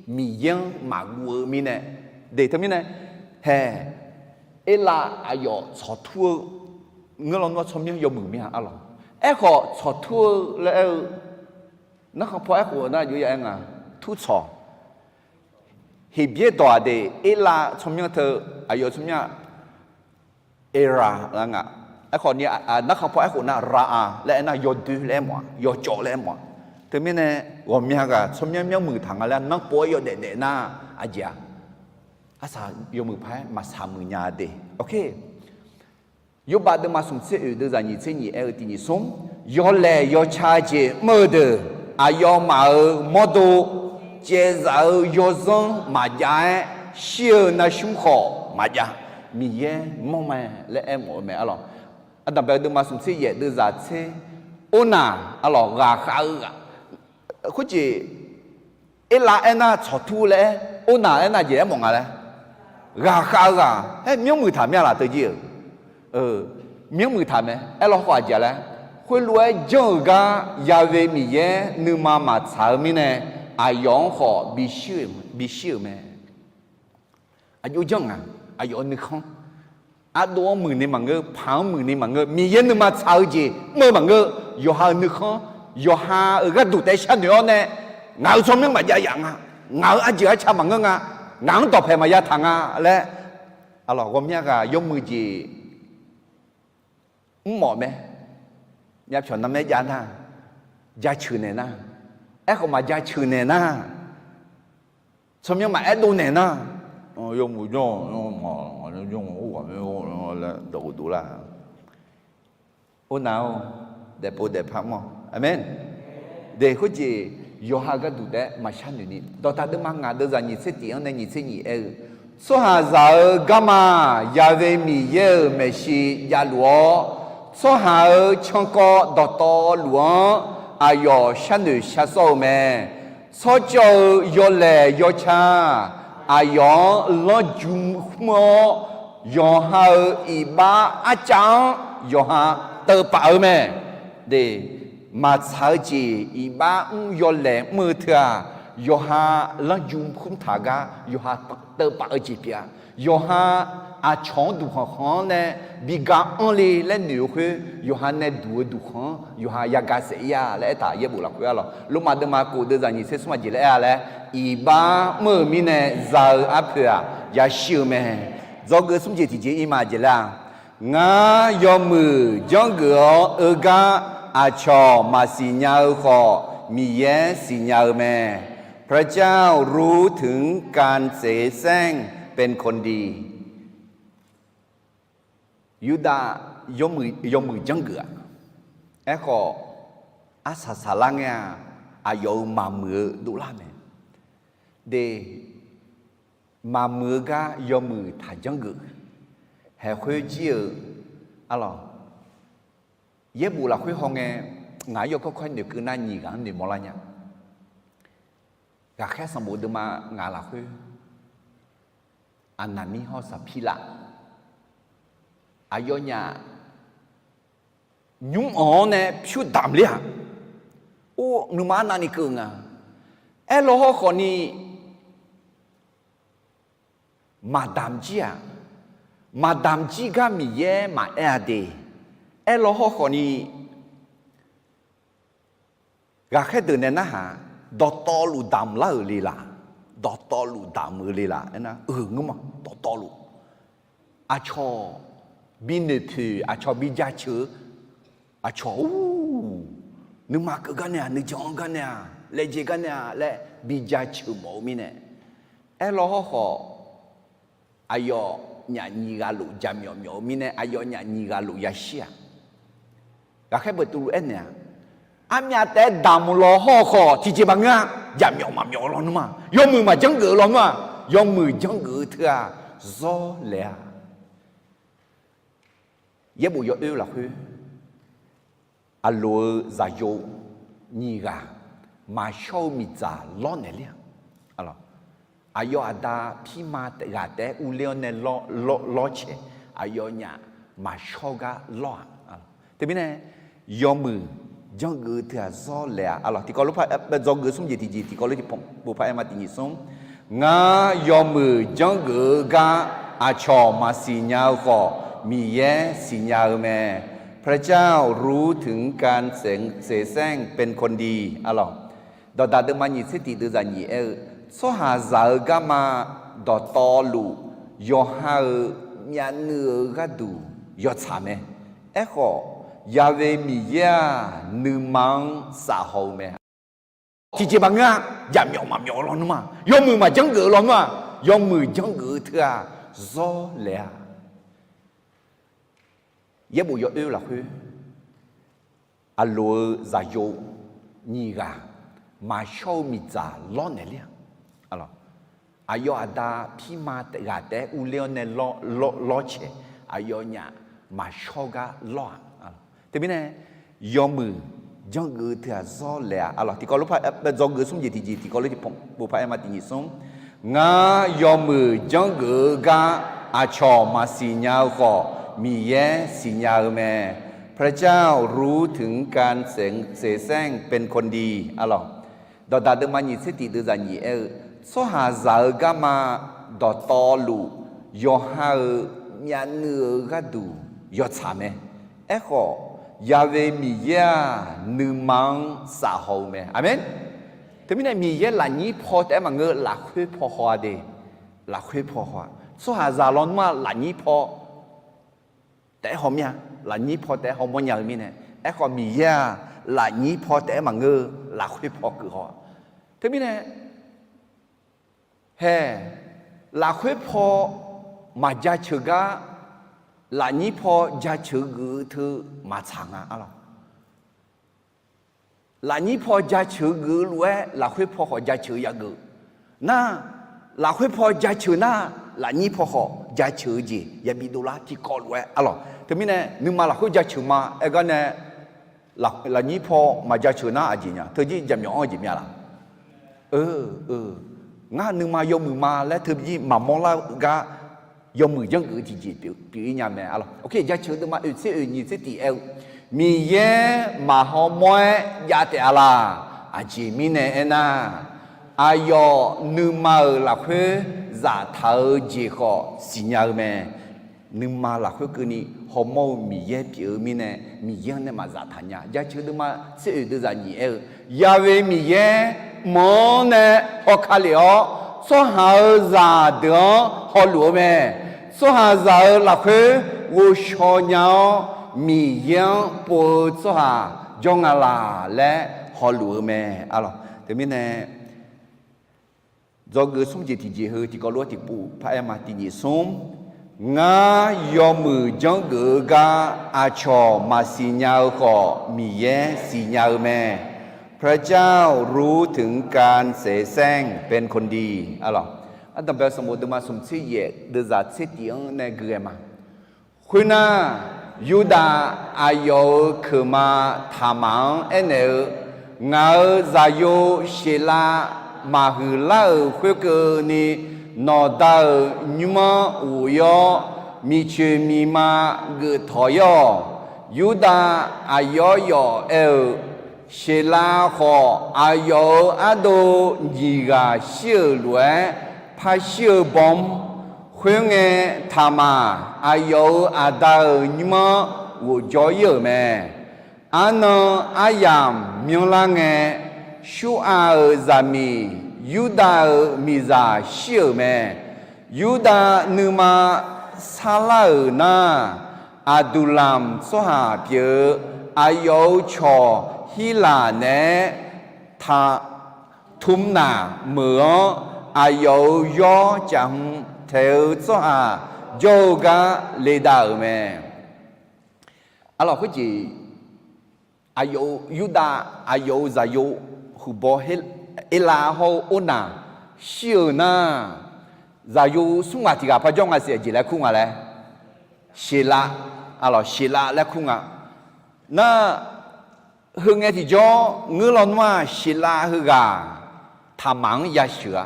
Miqyaer-anr maqguv-eu mirnae. De teumirnae, hae, Erlav aqyawf tsawqtur-eu ngeur lawnmr-anr tsawrmyanr yawmuiq mir-a arlawq. Aerkhawf tsawqtur-eu laer aer-eu narkhan paw aerkhof nar aqjox ya aer nga, turtsawq. Heqbyaer dawq-aq de, Erlav tsawrmyanr teu, aqyawf tsawrmyanr-aq, Eraq laer nga. Aerkhawf ni, narkhan paw aerkhof nar Ra-a laer aernar yawdoer laer aermawf-a, yawcawv laer aermawf-a. Teumirnae ghawqmya ghaq tsawrmyanr myanrmuiq taq nga laer nanrpov-aer yawdaef daef nar aqjeq-a, arsaq yawmuiq paq-aer maqsaq muiq nya de. Yawrbav deuvma smq tser oeq deuvzaq nyiq tser nyiq aer-eu tiq nyiq smr, yawlaeq yawca jeq mr-eu deuq aqyawfmaf-euq mawrdo caevzaf-eu yawzanr maqjav-aer shir-eu narsmr khawf maqjav. Miqyaer mawr mae laer aermawf-eu mae arlawq. Ardanqbae deuvma smq tser yaef deuvzaq tser, Ornaq arlawq ghaqkhav-eu ghaq. Khoerjeq Erlav aernar tsawqtur laer aer, Ornaq aernar jeq aermawf nga laer. Ghaqkhav-eu ghaq aer myanrmuiq taq mir-a laf teujir-euq. Myanrmuiq taq mae. Aerlawkhawf aqjeq laer, khoerlof-aer janr-euq gar Yaqve Miqyaer nuima maqtsaq-eu mirnae, aqyawf-anr khawf bishir-euq mae. Aqjox janr nga, aqyawf-euq nuikhanr. Ardov-anr muiqni maqngeur, paq-anr muiqni maqngeur, Miqyaer nuima tsaq-eu jeq mr-eu maqngeur, yawqha-euq nuikhanr, yawqha-euq gharduq taef-aer sharnoeq-awr nae, ngaq-euq tsawrmyanr maqjav yaf nga, ngaq-euq arjeuq arca maqngeur nga, ngaq-anr dawqpaeq maqya taq nga laer, aqlawq ghawqmya ghaq yawmuiq jeq mrmawf mae. Myavpyawq narmaer jav nar, jaceuq naeq nar, aerkhawf maqjaceuq naeq nar, tsawrmyanr maqaer dov naeq nar, yawmuiq janr-awq, janr-awq, janr-awq, janr-awq, janr-awq laer dawq uqduq lar. Ornaq-or, daefpov daefpar mr-awq. Aqmeq. De khoerjeq yawqha gharduq taef-aer maqshar noeq ni, dawqtaq deuvma ngaq deuvzaq nyiq tser tiq-anr nae nyiq tser nyiq aer-eu, tsawrhaqzaq-euq garma Yaqve Miqyaer-euq maeqshi javluf-awr, tsawrhaq-euq cankawv dawqtawvluf-anr aqyawf sharnoeq shar sawr-eu mae. Tsawrcawv-eu yawlaeq yawca aqyawf-anr lanrju khmr-awr, yawqha-euq iqbax arcav-anr yawqha teuvpaf-eu mae. De, maqtsaq-eu jeq iqbax mr yawlaeq mr-eu teu-aq, yawqha lanrju khmr taq gar yawqha teuvpaf-eu jeq pyeuf-a. Yawqha aqcawq-anr duqkhanq khanq-anr nae bi ga anr le laer noeq-eu khoer, yawqha nae duq-eu duqkhanq-anr yawqha yagaq saef-ir-a laer aertaq yaerbof lafkhoer-a lawq. Lormav deuvma kof deuv zaqnyiq tser smr aqjeq laer aer-a laer, iqbax mr-euq mirnae za-eu arpoeq-aq yashir-eu mae. Dzawgeuf smr jeq tiqjeq ir ma aqjeq laer-a, ngar yawmuiq janrgeuf-awr eu gar aqcawq maqsiq nya-eu khawf, Miqyaer siqnya-eu mae. พระเจ้ารู้ถึงการเสแสร้งเป็นคนดี Yurdav yawmuiq janrgeuf-aq, aerkhawf arsaq saqlar ngae-aq, aqyawf-euq maqmuiq-eu dovlar mae. De, maqmuiq-eu gar yawmuiq taq janrgeuf. Haeqkhoer jir-eu, arlawq, yaerbof lafkhoer hawngae, ngaq-anr yawkawr kawr-aer noeqkeuv nar nyiq ghaq-anr noeqmawr lar nya. Ghaqkhaer sanqbof deuvma ngaq lafkhoer, Aqnaqmir hawr Saqpirlav, aqyawfnyaf nymr-anr nae pyur damq ler-aq, or nuima arnavni keuv nga. Aerlaw hawrkhawf ni maqdamq jir-aq, maqdamq jir gar Miqyaer maqaer-a de. Aerlaw hawrkhawf ni ghaqkhaer deuq nae narhaq, dawqtawvluf damq lar-euq le laq, dawqtawvluf damq-eu le laq aernar, euq ngeur ma, dawqtawvluf. Aqcawq bi noeqpoeq, aqcawq bi jaceuq-eu, aqcawq ur, nuima keuv gar nae-aq, nuijan-eu gar nae-aq, laejae gar nae-aq laer bi jaceuq mawf-eu mirnae, aerlaw hawrkhawf aqyawfnyaf nyiq ghaq luf jaqmyawf myawf-eu mirnae, aqyawfnyaf nyiq ghaq luf yashir-aq. Ghaqkhaer beuqtuvluf aernaeq-aq, armyav taef-aer damq law hawrkhawf tiqjeq maqngeur-a. Jaqmyawf maqmyawf-eu lawnmr-aq, yawmuiq maqjanrgeuf-eu lawnmr-aq, yawmuiq janrgeuf-eu teu-aq, zawr laeq-a. Yaerbof yawoer lafkhoer, aqloq-eu zaqyo nyiq ghaq maqshawr-eu miqdzaq lawrnaeq ler-aq, aqyawf aqda pirma ghaq taef-aer urler-awr nae lawrcaeq, aqyawfnyaf maqshawr gar lawr-aq. Teumirnae yawmuiq janrgeuf-eu teu-aq zawr laeq-a. Aqlawq tiqkawv lof par dzawgeuf smr jeq tiqjeq, tiqkawv lof tiqpov par aer ma tiqnyiq smr. Ngar yawmuiq janrgeuf-eu gar aqcawq maqsiq nya-eu khawf, Miqyaer siqnya-eu mae. พระเจ้ารู้ถึงการเสแสร้งเป็นคนดี aqlawq. Dawqdaq deuvma nyiq tser tiq deuv zaqnyiq aer-eu, tsawrhaqzaq-eu garma dawqtawvluf yawqha-euq myavnuiv-eu gharduq yawtsaq mae. Aerkhawf, Yahweh Miqyaer-aq, nuima-anr safhaw-eu mae. Tiqjeq maqngeur-a. Jaqmyawf maqmyawf-eu lawnmr-aq, yawmuiq maqjanrgeuf-eu lawnmr-aq, yawmuiq janrgeuf-eu teu-aq, zawr laeq-a. Yaerbof yawoer lafkhoer, aqloq-eu zaqyo nyiq ghaq maqshawr-eu miqdzaq lawrnaeq ler-aq, aqyawf aqda pirma ghaq taef-aer urler-awr nae lawrcaeq, aqyawfnyaf maqshawr gar lawr-aq. Teumirnae yawmuiq janrgeuf-eu teu-aq zawr laeq-a. Aqlawq tiqkawv lof par dzawgeuf smr jeq tiqjeq, tiqkawv lof tiqpov par aer ma tiqnyiq smr. Ngar yawmuiq janrgeuf-eu gar aqcawq maqsiq nya-eu khawf, Miqyaer siqnya-eu mae. พระเจ้ารู้ถึงการเสแสร้งเป็นคนดี aqlawq. Dawqdaq deuvma nyiq tser tiq deuv zaqnyiq aer-eu, tsawrhaqzaq-eu garma dawqtawvluf yawqha-euq myavnuiv-eu gharduq yawtsaq mae. Aerkhawf, Yahweh Miqyaer-aq, nuima-anr safhaw-eu mae. Aqmeq. Teumirnae Miqyaer lafnyir paw taef-aer maqngeur, lafkhoer paw haw-a de. Lafkhoer paw haw-a. Tsawrhaqzaq lawnmr-aq lafnyir paw taef-aer hawmya, lafnyir paw taef-aer hawmawr nya-eu mirnae, aerkhawf Miqyaer-aq, lafnyir paw taef-aer maqngeur, lafkhoer paw keuv haw-a. Teumirnae, hae, lafkhoer paw maqjaceuq gar, lafnyir paw jaceuq geuf-eu teu maqtsaq nga, aqlawq. Lafnyir paw jaceuq geuf-eu lof-aer lafkhoer paw khawf jaceuq yageuf nar, lafkhoer paw jaceuq nar, lafnyir paw khawf jaceuq-eu jeq yabi dovlar tiqkawv lof-aer, aqlawq. Teumirnae nuima lafkhoer jaceuq ma aer gar nae, lafnyir paw maqjaceuq nar aqjeq nya, teujir jaqmyawf-anr jeq mya laq? Ngar nuima yawmuiq ma laer teujir maqmawr lar-eu gar, yawmuiq janrgeuf-eu tiqjeq pyeuf-ir nya mae. Jaceuq deuvma oeq tser oeq nyiq tser tiq aer-eu, Miqyaer maqhaw mawr-aer jav taef-a laq? Aqjeq mirnae aernar, aqyawf nuima-euq lafkhoer zaftaq-eu jeq khawf siqnya-eu mae. Nuima lafkhoer keuvni hawmawr-eu Miqyaer pyeuf-eu mirnae, Miqyaer-anr nae maqzaftaq nya. Jaceuq deuvma tser oeq deuvzaq nyiq aer-eu, Ya'we Miqyaer mq-anr nae hawka lef-awr, tsawrhaq-euq zaqdeuq-anr hawluf-eu mae. Tsawrhaqzaq-euq lafkhoer ghovshaw nya-awr, Miqyaer-anr pov-eu tsawrhaq jawr nga laq laer hawluf-eu mae. Teumirnae dzawgeuf smr jeq tiqjeq heu tiqkawv lof-aer tiqpov paraer ma. Tiqnyif smr, ngar yawmuiq janrgeuf-eu gar aqcawq maqsiq nya-eu khawf, Miqyaer siqnya-eu mae. พระเจ้ารู้ถึงการเสแสร้งเป็นคนดี Ardanqbae-eu sanqbof deuvma smq tser yaef deuvzaq tser tiq-anr nae gui-aer ma. Khoernar, Yurdav aqyawf-euq keuqma Taqmaq-anr aernaeq-eu, Ngaq-euq zaqyo Sheqlav maqhuiq lar-euq khoerkeuvni, nawqda-euq nymr-anr ghof-ir-awr, miqcoeq miqma geuf tawq-ir-awq. Yurdav aqyawf yawf aer-eu, Sheqlav khawf, aqyawf-euq ardov nyiq ghaq shir-euq lof-aer par shir-eu bawmr. Khoerngae, Taqmaq aqyawf-euq aqda-euq nymr-anr ghofjawr-ir-euq mae. Arnan aryamq myanrlar ngae, Shurhav-euq zaqmiq Yurdav-euq miqzaq shir-euq mae. Yurdav nuima sarlar-euq nar, Aqduqlamq tsawrhaq pyeuf-eu aqyawf-euq cawq Hirlaq naeq-aer Tmnaq meuq-anr, aqyawf-euq yawr caf hmq taeq-eu tsawrhaq jawr-eu gar ledav-euq mae. Arlawq khoerjeq, aqyawf-euq Yurdav, aqyawf-euq zaqyo huiqbaw Erlav hawr-eu Ornaq shir-euq nar, zaqyo smr ghaq tiq ghaq par jawr nga siq, aqjeq laer kur nga laer, Sheqlav, arlawq Sheqlav laer kur nga. Nar, heu ngae tiqjawr ngeur lawnmr-aq, Sheqlav heughaq Taqmaq-anr yasheuq-a.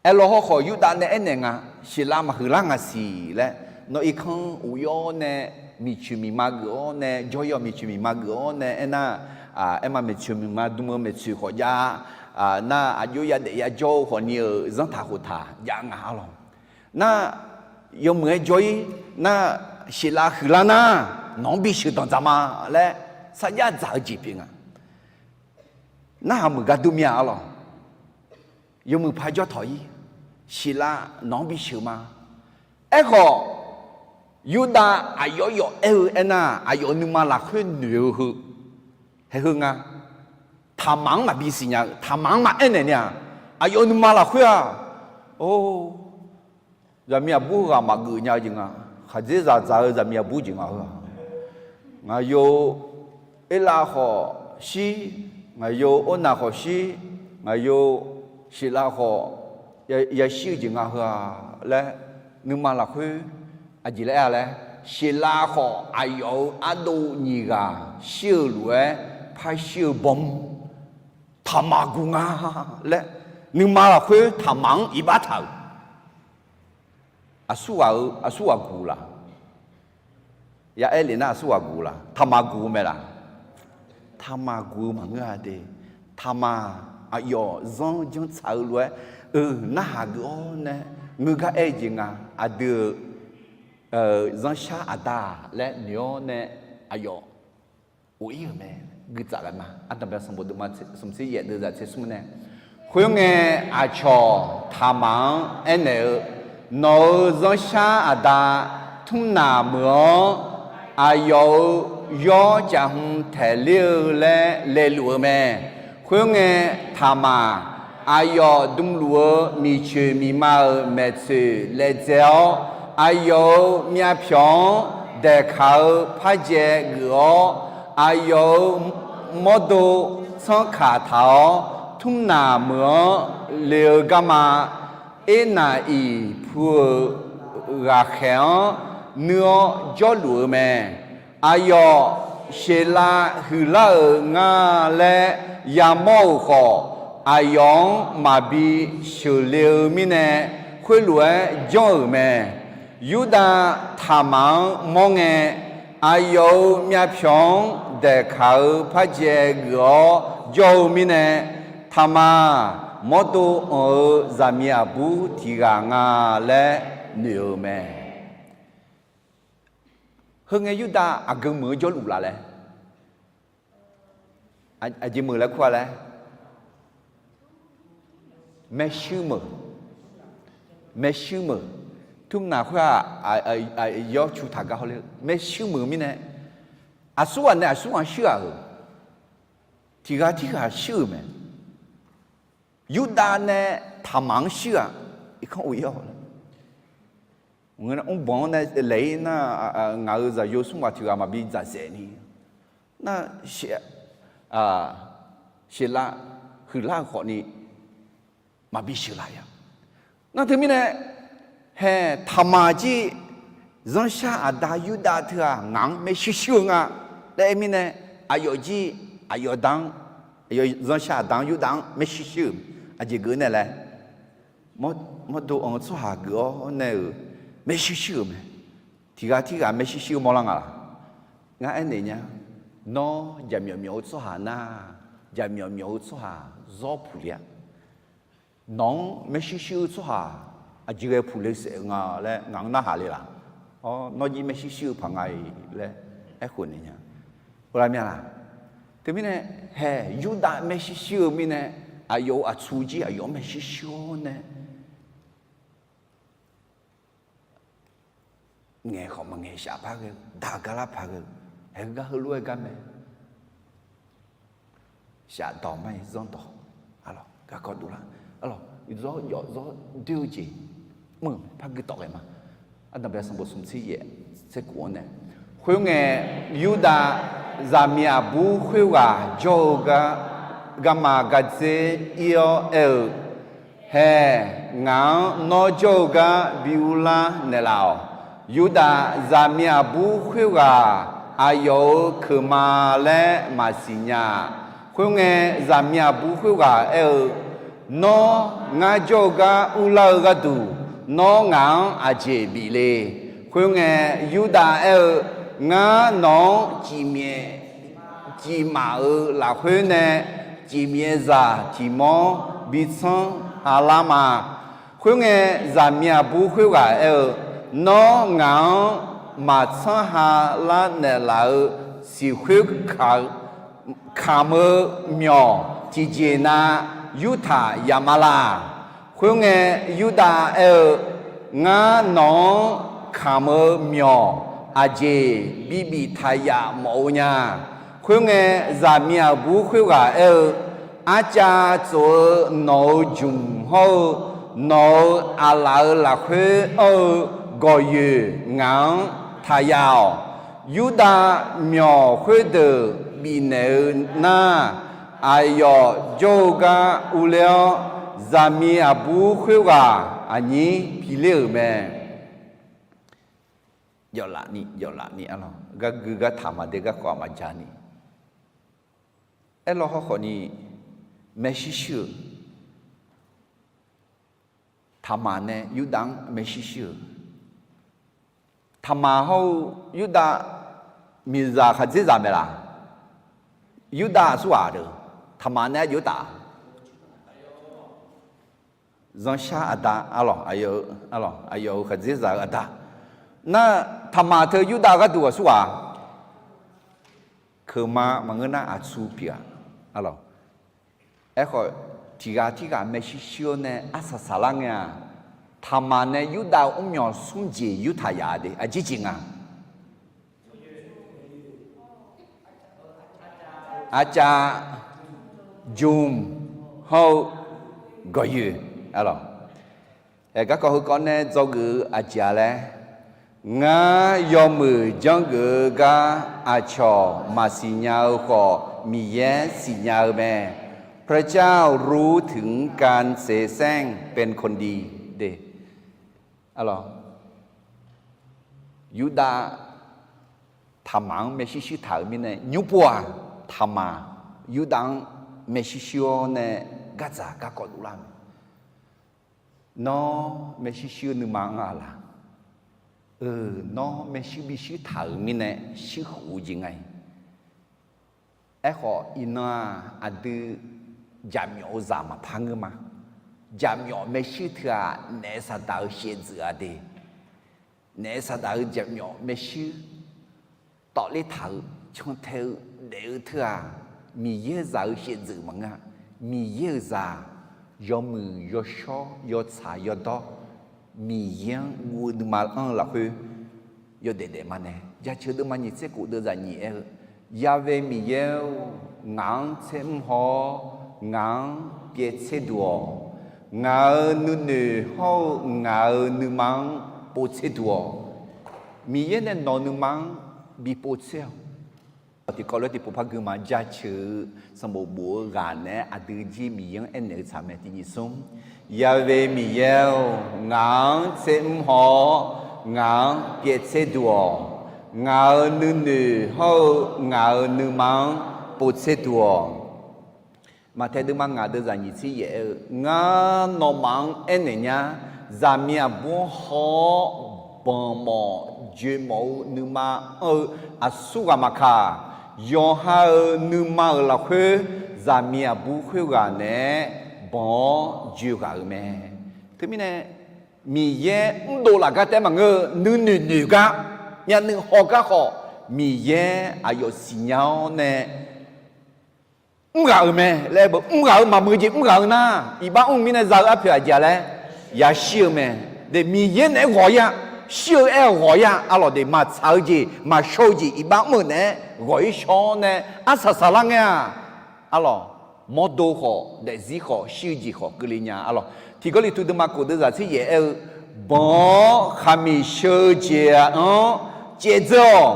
Aerlawq hawkhawf Yurdav nae aernaeq nga, Sheqlav maqhuiq lar nga siq laer, nawr irkanr of-ir-awr nae, miqcoeq miqma geuf-awr nae, jawr-ir-awq, miqcoeq miqma geuf-awr nae aernar, aerma maeqtsoeq miqma dm-eu maeqtsoeq khawf jav, nar aqjox yadaef yajawr-eu khawfni-euq zanrtaq khoftaq jav nga arlawq. Nar, yawmuiq-aer jawr-ir, nar, Sheqlav huiqlar nar, nawq-anr bisheuq danqdzaq ma laer sarjax dzaq-eu jeq pyeuf nga. Narhaq meuq gar dur mir-a arlawq. Yawmuiq paq jawr tawq-ir, Sheqlav nawq-anr bisheuq ma. Aerkhawf, Yurdav aqyawf yawf aer-eu aernar, aqyawf nuima lafkhoer noeq-eu heu, haeq heu nga. Taqmaq-anr maqbi siqnya-eu, Taqmaq-anr maqaer naeq ni-aq, aqyawf nuima lafkhoer-aq, or, zaqmiq aqbur heughaq maqgeuf nya-eu jeq nga. Khaqdzerzaq dzaq-eu zaqmiq aqbur jeq nga heu-aq, ngaqyo Erlav khawf shir, ngaqyo Ornaq khawf shir, ngaqyo Sheqlav khawf yashir-eu jeq nga heu-aq laer, nuima lafkhoer aqjeq laer aer-a laer, Sheqlav khawf aqyawf-euq ardov nyiq ghaq shir-eu lof-aer par shir-eu bawmr, Taqmaq guq nga laer, nuima lafkhoer Taqmaq-anr iqbax taq-euq. Aqsur ghaq-eu, aqsur ghaq guq laq? Ya aer lef nar aqsur ghaq guq laq? Taqmaq guq-eu mae laq? Taqmaq guq-eu maqngeur-a de. Taqmaq aqyawf zanr janr tsaq-eu lof-aer, eu, narhaq geuf-awr nae, ngeur gar aer-eu jeq nga, aqdui-euq zanrshar aqda laer noeq-awr nae, aqyawf of-ir-euq mae. Guitsaf ghae ma. Ardanqbae sanqbof deuvma smqtser yaef deuvzaq tser smr nae, khoerngae, aqcawq Taqmaq-anr aernaeq-eu, Nawq-euq zanrshar aqda Tmrnaq meuq-anr, aqyawf-euq yawr caf hmq taeq ler-eu laer laeluf-eu mae. Khoerngae, Taqmaq aqyawf dmluf-eu miqcoeq miqma-euq maeqtsoeq laedzae-awr, aqyawf-euq myavpyawq-anr daeqkaq-eu pardzae geuf-awr, aqyawf-euq mawrdo tsanrkaq taq-awr, Tmrnaq meuq-anr le-eu garma, Ernav-iq pu-euq ghaqkhaeq-anr nuir-awr jawrluf-eu mae. Aqyawf Sheqlav huiqlar-euq nga laer yamawr-euq khawf, aqyawf-anr maqbi sheuqle-eu mirnae, khoerlof-aer janr-euq mae. Yurdav Taqmaq-anr mawr ngae, aqyawf-euq myavpyawq-anr daeqkaq-eu parjaev geuf-awr jawr-eu mirnae, Taqmaq mawrdo anq-eu zaqmiq aqbur tiq ghaq nga laer noeq-eu mae. Heu ngae Yurdav aqgeu meuq-eu jawrluf laf laer, aqjeq meuq laer kur-a laer, maershuir meuq, maershuir meuq, tmr naq khoer-aq, yawr cu taq gar hawr ler-eu maershuir meuq mirnae, aqsurghaq nae aqsurghaq shuir-aq-euq, tiq ghaq tirghaq shuir-euq mae. Yurdav nae Taqmaq-anr shuir-aq, irkanr of ir-awq. Mrbanq-anr nae laeq-ir nar, ngaq-euq zaqyo smr ghaq tiq ghaq maqbi dzaqdzaeq ni, nar, Sheqlav huiqlar-eu khawfni maqbi sheuqlaf-a. Nar teumirnae, hae Taqmaq jir zanrshar aqda Yurdav teughaq ngaq-anr maershuir shuir-eu nga laer aer mirnae, aqyawf jir, aqyawf da-anr, zanrshar aqda-anr Yurdav-anr maershuir shuir-euq aqjeq geuf nae laer, mawrdo anq-eu tsawrhaq geuf-awr nae-euq maershuir shuir-euq mae. Tiq ghaq tirghaq maershuir shuir-eu mawrlar nga laq? Ngar aernaeq nya, nawr jaqmyawf myawf-eu tsawrhaq nar, jaqmyawf myawf-eu tsawrhaq zawr puq le-a. Nawq-anr maershuir shuir-eu tsawrhaq aqjeq ghae puq le saef-eu nga laer ngaq-anr narhaq le laq? Nawr jir maershuir shuir-eu paq nga-iq laer aerkhof naeq nya. Lavmya laq? Teumirnae, hae Yurdav maershuir shuir-eu mirnae, aqyawf-euq aqtsu jir aqyawf-anr maershuir shuir-awr nae, ngaeq khawf maqngaeq shaf par ghae-eu, daq gar lar paq ghae-eu, hae heugar heulof-aer gar mae. Shafdawq mar-iq zanrdawq, arlawq garkawv dovlar, arlawq zawr jawf zawr doer-eu jeq mr-euq mae. Par gui tawf ghae ma. Ardanqbae sanqbof smq tser yaef tser khof-anr nae, khoerngae, Yurdav zaqmiq aqbur khoerghaq jawr-eu gar, garma gardzer ir-awr aer-eu, Hae, ngaq-anr nawr jawr-eu gar bi urlar naeqlaf-awq. Yurdav zaqmiq aqbur khoerghaq aqyawf-euq keuqma laer maqsiq nya-a. Khoerngae, zaqmiq aqbur khoerghaq aer-eu, Nawr ngar jawr-eu gar urlar-eu gharduq, nawr ngaq-anr aqjeq bif le. Khoerngae, Yurdav aer-eu, Ngar nawq-anr cifmyaef cifmaf-euq lafkhoer nae cifmyaef zaq tiq mawr bi tsanr ha lar ma. Khoerngae, zaqmiq aqbur khoerghaq aer-eu, Nawr ngaq-anr maqtsanr ha lar naeqlaf-eu siqkhoer kamq-eu myawq tiqjeq nav yurtaq yaf ma laq? Khoerngae, Yurdav aer-eu, Ngar nawq-anr kamq-eu myawq aqjeq bibif taq yaf mawf-eu nya. Khoerngae, zaqmiq aqbur khoerghaq aer-eu, Arcav tsof-eu nawq-euq jmq hawr-eu nawq-euq aqlaf-euq lafkhoer anr-eu gawqyoeq ngaq-anr taq yaf-awq. Yurdav myawq khoerdeuq bifnaeq-eu nar, aqyawf jawr-eu gar urler-awr, zaqmiq aqbur khoerghaq aqnyir piler-euq mae. Yawflaf ni, yawflaf ni, arlawq gargui gartaq maqde garkawv maqja ni, aerlawr hawrkhawf ni maershuir shuir-euq. Taqmaq nae Yurdav-anr maershuir shuir-euq. Taqmaq hawr-eu Yurdav miqzaq khaqdzerzaq maeqlaf? Yurdav aqsurghaq deuq, Taqmaq nae aqjox taf? Zanrshar aqda, arlawq, aqyawf-euq khaqdzerzaq-eu aqda. Nar, Taqmaq teu Yurdav gharduq aqsurghaq? Keuqma maqngeur nar aqtsu pyeuf-a, arlawq. Aerkhawf, tiq ghaq tirghaq maershuir shuir-awr nae arsaq saqlar ngae-aq, Taqmaq nae Yurdav-euq mrmyawq smr jeq yurtaq yaf-a de, aqjeq jeq nga? Arcav, jmq, hawr-eu gawqyoeq, arlawq. Aer, garkawv heukawv nae dzawgeuf-eu aqjeq-a laer, Ngar yawmuiq janrgeuf-eu gar aqcawq maqsiq nya-eu khawf, Miqyaer siqnya-eu mae. พระเจ้ารู้ถึงการเสแสร้งเป็นคนดี de, arlawq. Yurdav Taqmaq-anr maershuir shuir taq-euq mirnae, nymr pov-aq, Taqmaq Yurdav-anr maershuir shuir-awr nae gardzaq garkawv dovlar mae. Nawr maershuir shuir-eu nuima-anr-a laq? Nawr maershuir bishuir taq-euq mirnae shuir khof-eu jeq nga-iq. Aerkhawf, iqnan-aq, aqdui jaqmyawf-eu zaq maqpar ngeur ma. Jaqmyawf maershuir teu-aq, naef saqdaq-eu shaevdzeuf-a de. Naef saqdaq-eu jaqmyawf maershuir tawvler taq-eu, cantae-eu, daef-eu teu-aq, Miqyaer-euq zaq-eu shaevdzeuf maqngeur-a. Miqyaer-euq zaq, yawmuiq yawshawr yawtsaq yawdawr, Miqyaer-anr guv-eu nuima anr-eu lafkhoer yawdaef daef ma nae. Jaceuq deuvma nyiq tser khof deuvzaq nyiq aer-eu, Ya'we Miqyaer-or, ngaq-anr tser mr haw-awr, ngaq-anr pyaev tser duq-awq. Ngaq-euq nuinoeq hawr-eu ngaq-euq nuima-anr pov tser duq-awq. Miqyaer nae nawq-eu nuima-anr bi pov tser-awq. Tiqkawv lof-aer tiqpov par gui ma. Jaceuq-eu sanqbof bof-eu ghaq naeq-aer aqdui jir Miqyaer-anr aernaeq-eu tsaq mae. Tiq nyiq smr, Ya'we Miqyaer-or, ngaq-anr tser mr haw-awr, ngaq-anr pyaev tser duq-awq. Ngaq-euq nuinoeq hawr-eu ngaq-euq nuima-anr pov tser duq-awq. Maqtaeq deuvma ngaq deuvzaq nyiq tser yaef aer-eu, Ngar nawmaf-anr aernaeq nya, zaqmiq aqbur-anr haw-awr, banq mawf joe mawf-eu nuima anr-eu aqsur ghaq maqkaq, yawqha-euq nuima-euq lafkhoer zaqmiq aqbur khoerghaq naeq-aer banq-awr joe ghaq-euq mae. Teumirnae, Miqyaer mrdov laf gar taef-aer maqngeur-eu, nuinoeq noeq gar, myavnuiv haw gar khawf, Miqyaer aqyawf siqnya-awr nae mr ghaq-euq mae laer, mr ghaq-eu maqmuiq-eu jeq mr ghaq-eu nar, iqbax mr-eu mirnae za-eu arpoeq aqjeq-a laer yashir-eu mae. De, Miqyaer naeq-aer ghawq-ir-a. Shir-eu aer-eu ghawq-ir-a. Arlawq de, maqtsaq-eu jeq maqshawr-eu jeq iqbax mr-euq naeq-aer ghawq-ir shawr-awr nae arsaq saqlar ngae-aq, arlawq, mawrdo khawf daefzir khawf shir-eu jeq khawf keuvle nya. Arlawq, Tiq Gawrliqtu deuvma khof deuvzaq tser yaef aer-eu, Banq-awr khaqmiq sheu-eu jeq-anr caevdzeur-awq.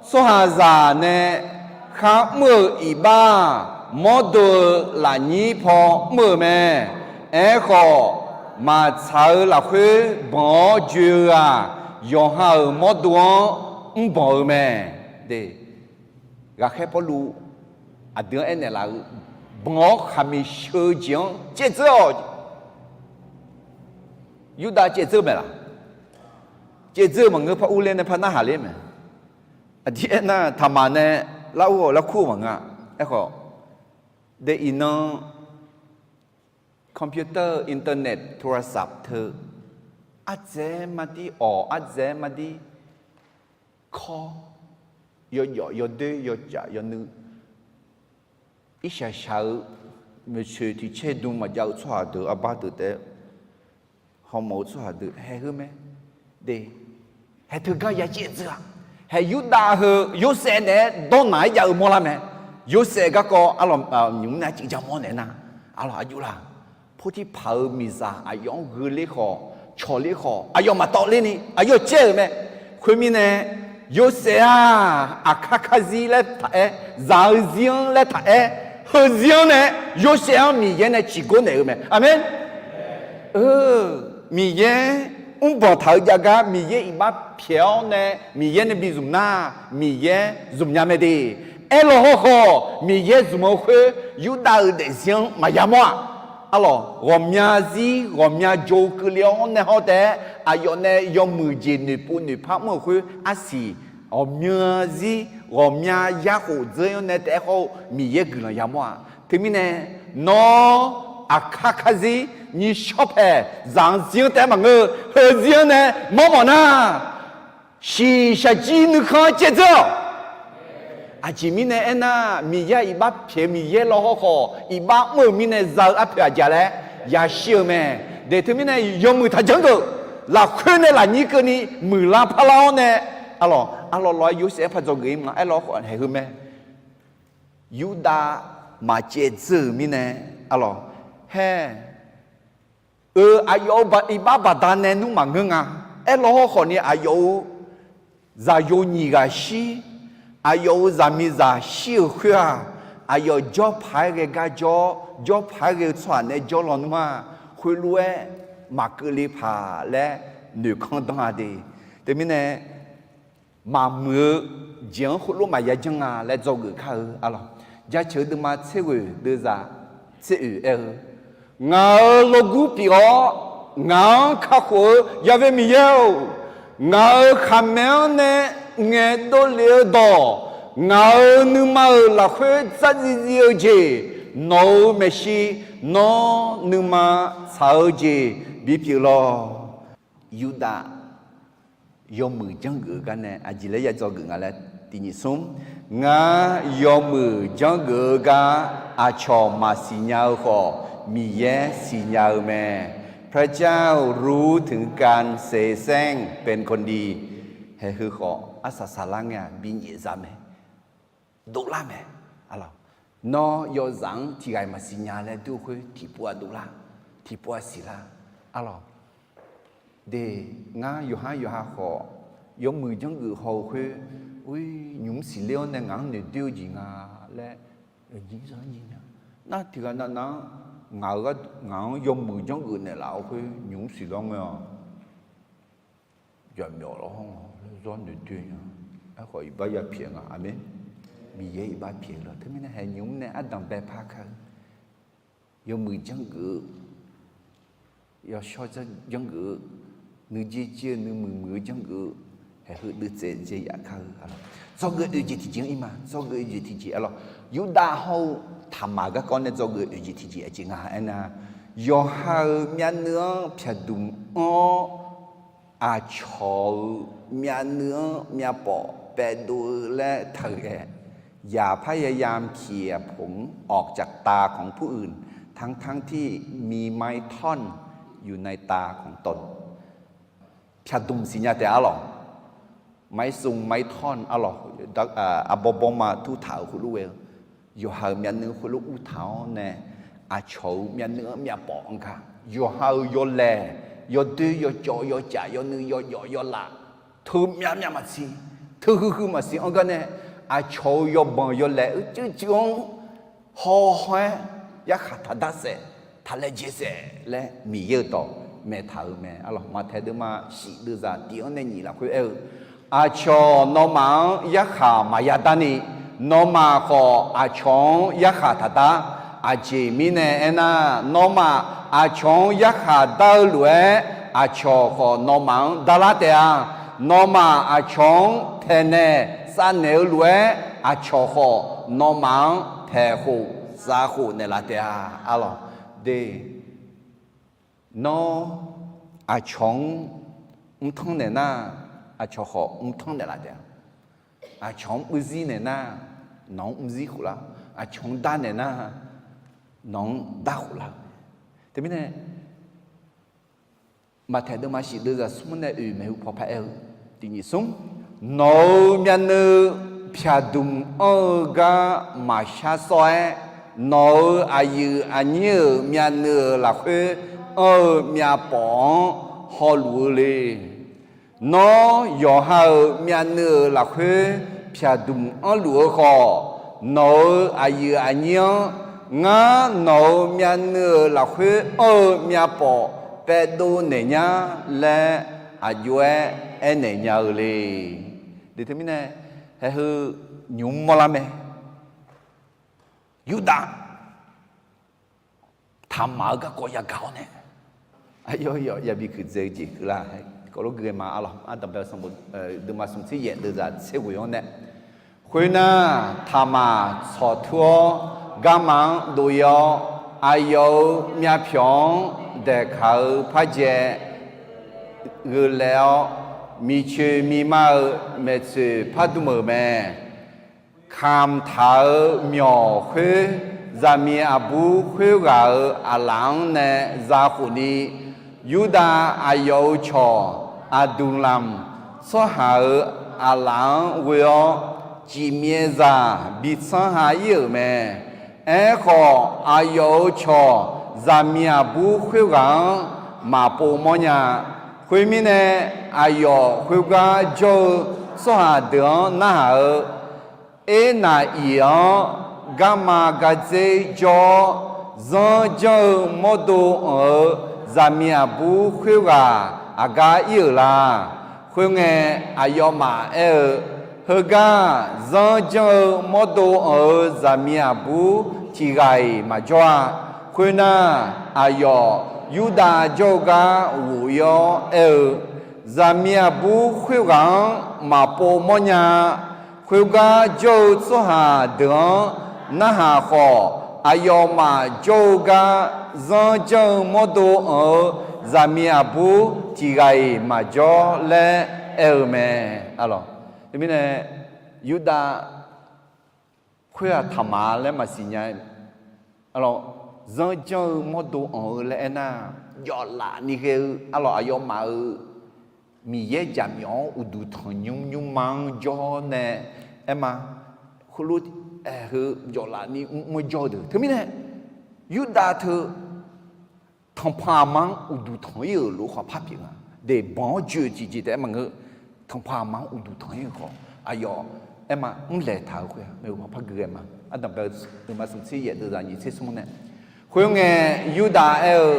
Tsawrhaqzaq nae kharmr-euq iqbax-aq, mawrdo-eu lafnyir paw mr-euq mae. Aerkhawf, maqtsaq-eu lafkhoer banq-awr joe-eu-aq, yawqha-euq mawrdo-anr mrbanq-eu mae. De, ghaqkhaer Pawrluv aqdui-anr aernaeq laf-eu, banq-awr khaqmiq sheu-eu jeq-anr caevdzeur-awq. Yurdav caevdzeur-eu mae laq? Caevdzeur-eu maqngeur, par urler nae par narhaq ler mae. Aqdir aernar, taqmaq nae lar ur-awq, larkur-eu maqngeur-a. Aerkhawf, de iqnan computer, internet, โทรศัพท์ teu ardzaeq-aer mardir awq, ardzaeq-aer mardir kawr, yawjawf yawdoer yawcaf yawnuiv, irshaq shaq-eu, maeqtsoeq tiq caer dm maqjav-eu tsawrhaq deuq, arbar deuq taef-aer hawmawf-eu tsawrhaq deuq haeq heu mae. De, haeq teugar ya caevdzeur-a. Haeq Yurdav heu Yorsaev naeq-aer dawrnaq-aer jav-eu mawrlar mae. Yorsaev garkawv arlawq, nymq mr nae arciv ja mawr naeq nar, arlawq, aqjox laq, Portirpaq-euq miqzaq aqyawf-anr gheu ler khawf, cawq ler khawf, aqyawf maqtawv ler ni aqyawf caer-euq mae. Khoermirnae, Yorsaev-aq, aqkar karzir laer taq-aer, zaq-eu zir-anr laer taq-aer, heuzir-anr nae Yorsaev-anr Miqyaer nae ciqgor naeq-eu mae. Aqmeq. Miqyaer mrbanq taq-eu jav gar Miqyaer iqbax pyaeq-awr nae Miqyaer nae bi zmq nar, Miqyaer zmq nya mae de. Aerlaw hawrkhawf, Miqyaer zmq-eu khoer Yurdav-euq daefzir-anr maqya mawr-aq. Arlawq, ghawqmya zir ghawqmya jo keuvle-awr nae hawr taef-aer aqyawf nae yawmuiq jeq noeqpov noeqpar mr-euq khoer arsiq, ghawqmya zir ghawqmya yarkhof dzeur-anr nae taef-aer hawr-eu Miqyaer guiqlanq ya mawr-aq. Teumirnae, nawr aqkar karzir nyiq shawr paeq zaq-anr zir-anr taef-aer maqngeur-eu, heuzir-anr nae mawrmawf nar, shiqshaq jir nuikhanr caevdzeur-awq. Aqjeq mirnae aernar, Miqyaer iqbax pyaeq-eu Miqyaer law hawrkhawf, iqbax mr-euq mirnae za-eu arpoeq aqjeq laer yashir-eu mae. De, teumirnae yawmuiq taqjanr geuf, lafkhoer nae lafnyir keuvni muiqlar parlar-awr nae, arlawq, arlawq lawq-aer Yorsaev-anr par dzawgeuf-ir ma. Aerlaw hawrkhawf haeq heu mae. Yurdav maqcaevdzeur-euq mirnae, arlawq, haer, eu, aqyawf-euq iqbax baqdanae nmr maqngeur nga. Aerlaw hawrkhawf ni aqyawf-euq zaqyo nyiq ghaq shir, aqyawf-euq zaqmiqzaq shir-euq khoer-aq, aqyawf jawrpaq-aer ghae gar jawr, jawrpaq-aer ghae-eu tsawrhaq nae jawr lawnmr-aq, khoerlof-aer maqkeuv le paq laer noeqkanr danr-a de. Teumirnae, maqmuiq-eu jeq-anr heulof maqya janr nga laer dzawgeuf kar-eu arlawq. Jaceuq-eu deuvma tser ghoeq deuvzaq tser oeq aer-eu, ngaq-euq lawrgur pyeuf-awr, ngaq-anr kakhof-eu Yaqve Miqyaer-or, ngaq-euq khaqmae-anr nae ngaeqdov lef-eu dawq, ngaq-euq nuima-euq lafkhoer dzardziv dziv-eu jeq, nawq-euq maeqshi, nawr nuima tsaq-eu jeq bipyeuf lawq. Yurdav yawmuiq janrgeuf-eu gar nae aqjeq laer ya dzawgeuf nga laer, tiq nyiq smr, ngar yawmuiq janrgeuf-eu gar aqcawq maqsiq nya-eu khawf, Miqyaer siqnya-eu mae. พระเจ้ารู้ถึงการเสแสร้งเป็นคนดี Haeq heu khawf arsaq saqlar ngae-aq binyaef za mae. Dovlar mae. Arlawq, nawr yawzaq-anr tiq ghaq-iq maqsiq nya laer dur-eu khoer tiqpov-aq dovlar, tiqpov-aq siqlar. Arlawq, de, ngar yawqhar yawqha khawf yawmuiq janrgeuf haw-eu khoer, ur, nymq mr siqler-awr nae ngaq-anr noeqdoer-eu jeq nga laer, nar tiq ghaq navnav-anr ngaq-euq, ngaq-anr yawmuiq janrgeuf naeqlaf-eu khoer nymq mr siqlar ngae-awq. Yaqmyawf lawr hawr nga laer zawr noeqdoer nya. Aerkhawf iqbax ya pyaeq nga. Aqmeq. Miqyaer iqbax pyaeq-eu lawr. Teumirnae haeq nymq mr nae ardanq bae par kar-eu, yawmuiq janrgeuf-eu, yawshawr janrgeuf-eu, nuijeq jeq-eu nuimuiq muiq-eu janrgeuf-eu, haeq heu deuvtsaev dzae yaf kar-eu. Dzawgeuf oeq jeq tiqjeq-anr ir ma. Dzawgeuf oeq jeq tiqjeq arlawq, Yurdav hawr-eu Taqmaq garkawv nae dzawgeuf oeq jeq tiqjeq aqjeq nga aernar, yawqha-euq myavnuiv-anr pyaqdmq anr-awr, aqcawq-euq myavnuiv-anr myavpawf paevdov-eu laer taq-euq aer, อย่าพยายามเขี่ยผมออกจากตาของผู้อื่น ทั้งๆ ที่มีไม้ท่อนอยู่ในตาของตน Pyaqdmq siqnya taef arlawq. ไม้ทรง ไม้ท่อน arlawq, arbawr bawrma turtaq-euq khoerlof ghae-eu, yawqha-euq myavnuiv khoerlof urtaq-awr nae, aqcawq-euq myavnuiv-anr myavpawf anr gar, yawqha-euq yawlaeq, yawdoer, yawcawv, yawcaf, yawnuiv, yawjawf, yawlaf, teu myavmyav maqsiq, teu huiqhuiq maqsiq anr gar nae, aqcawq-euq yawbanq yawlaeq uicuiv cuiv-anr haw haw-aer yarkhaq taqdar saef, taqlaejae saef laer Miqyaer-euq dawq maeqtaq-euq mae. Arlawq, Maqtaeq deuvma shif deuvzaq tiq-anr nae nyiq lafkhoer aer-eu, aqcawq nawmaf-anr yarkhaq maqya darni, nawmaf khawf aqcawq-anr yarkhaq taqdar. Aqjeq mirnae aernar, nawmaf aqcawq-anr yarkhaq dar-eu lof-aer, aqcawq khawf nawmaf-anr darlar taef-a. Nawmaf aqcawq-anr taeqnaeq tsavnaeq-eu lof-aer, aqcawq khawf nawmaf-anr taeqkhof tsavkhof naeqlaf taef-a. Arlawq, de, nawr aqcawq-anr mrtanr naeq nar, aqcawq khawf mrtanr naeqlaf taef-a. Aqcawq-anr mrzir naeq nar, nawq-anr mrzir khof lar. Aqcawq-anr dar naeq nar, nawq-anr dar khof lar-eu. Teumirnae, Maqtaeq deuvma shif deuvzaq smr nae oeq maeqhu paw paraer-eu, tiq nyiq smr, nawq-euq myavnuiv pyaqdmq anr-eu gar maqshar sawr-aer, nawq-euq aqyuif aqnyir-euq myavnuiv-euq lafkhoer anr-eu myavpawf-anr hawluf-eu le. Nawr yawqha-euq myavnuiv-euq lafkhoer pyaqdmq anrluf-eu khawf, nawq-euq aqyuif aqnyir-anr ngar nawq-euq myavnuiv-euq lafkhoer anr-eu myavpawf paevdov naeq nyar laer aqjox-aer aernaeq nya-eu le. Deuq teumirnae, haeq heu nymq mr mawrlar mae. Yurdav Taqmaq-eu garkawv yagaq-awr nae, aqyawf yawf yabi kuiqdzae-eu jeq keuvlar-a. Kawvlof gui-aer ma arlawq, ardanqbae sanqbof deuvma smq tser yaef deuvzaq tser ghoeq-anr nae, khoernar, Taqmaq tsawqtur-awr garma-anr dov-ir-awr, aqyawf-euq myavpyawq-anr daeqkaq-eu pardzae gheulaev-awr, miqcoeq miqma-euq maeqtsoeq pardm-euq mae. Kamq taq-euq myawq khoer, zaqmiq aqbur khoerghaq-euq aqlaf-anr nae zakhof ni, Yurdav aqyawf-euq cawq Aqduqlamq tsawrhaq-euq aqlaf-anr ghoe-awr, cifmyaevzaq bi tsanr ha ir-euq mae. Aerkhawf, aqyawf-euq cawq zaqmiq aqbur khoerghaq-anr maqpov mawrnya. Khoermirnae, aqyawf khoergar jawr-eu tsawrhaq deuq-anr narhaq-eu, Ernaq iq-anr garma gardzer jawr-awr, zanr janr-eu mawrdo anq-eu zaqmiq aqbur khoerghaq aqgar ir-euq la? Khoerngae, aqyawfmaf aer-eu, Heugar zanr janr-eu mawrdo anq-eu zaqmiq aqbur tiq ghaq-iq maqjawr-a. Khoernar, aqyawf Yurdav jawr-eu gar ghof-ir-awr aer-eu, Zaqmiq aqbur khoerghaq-anr maqpov mawrnya-a. Khoergar jawr-eu tsawrhaq deuq-anr narhaq khawf, aqyawfmaf jawr-eu gar zanr janr-eu mawrdo anq-eu zaqmiq aqbur tiq ghaq-iq maqjawr laer aer-eu mae. Alawq, teumirnae Yurdav khoer-aq taqmaq laer maqsiq nya. Alawq, zanr janr-eu mawrdo anq-eu laer aernar, jawflaf ni ghae-eu, alawq, aqyawfmaf-euq Miqyaer jaqmyawf-anr uqduq tanqnymr nymrma-anr jawr nae aer ma. Khoerlof-aer heu jawflaf ni mr-anr jawr-eu deuq teumirnae, Yurdav teu tanqpanq aqma-anr uqduq tanq-ir-euq lof-aer khawf par pyeuf nga. Deuq banq-awr joe-eu tiqjeq taef-aer maqngeur. Tanqpanq aqma-anr uqduq tanq-ir-euq khawf, aqyawf aer ma, mrlaeq taq-eu khoer-aq, maeqhu paw par gui ghae ma. Ardanqbae-eu deuqma smq tser yaef deuq zaq nyiq tser smr nae, khoerngae, Yurdav aer-eu,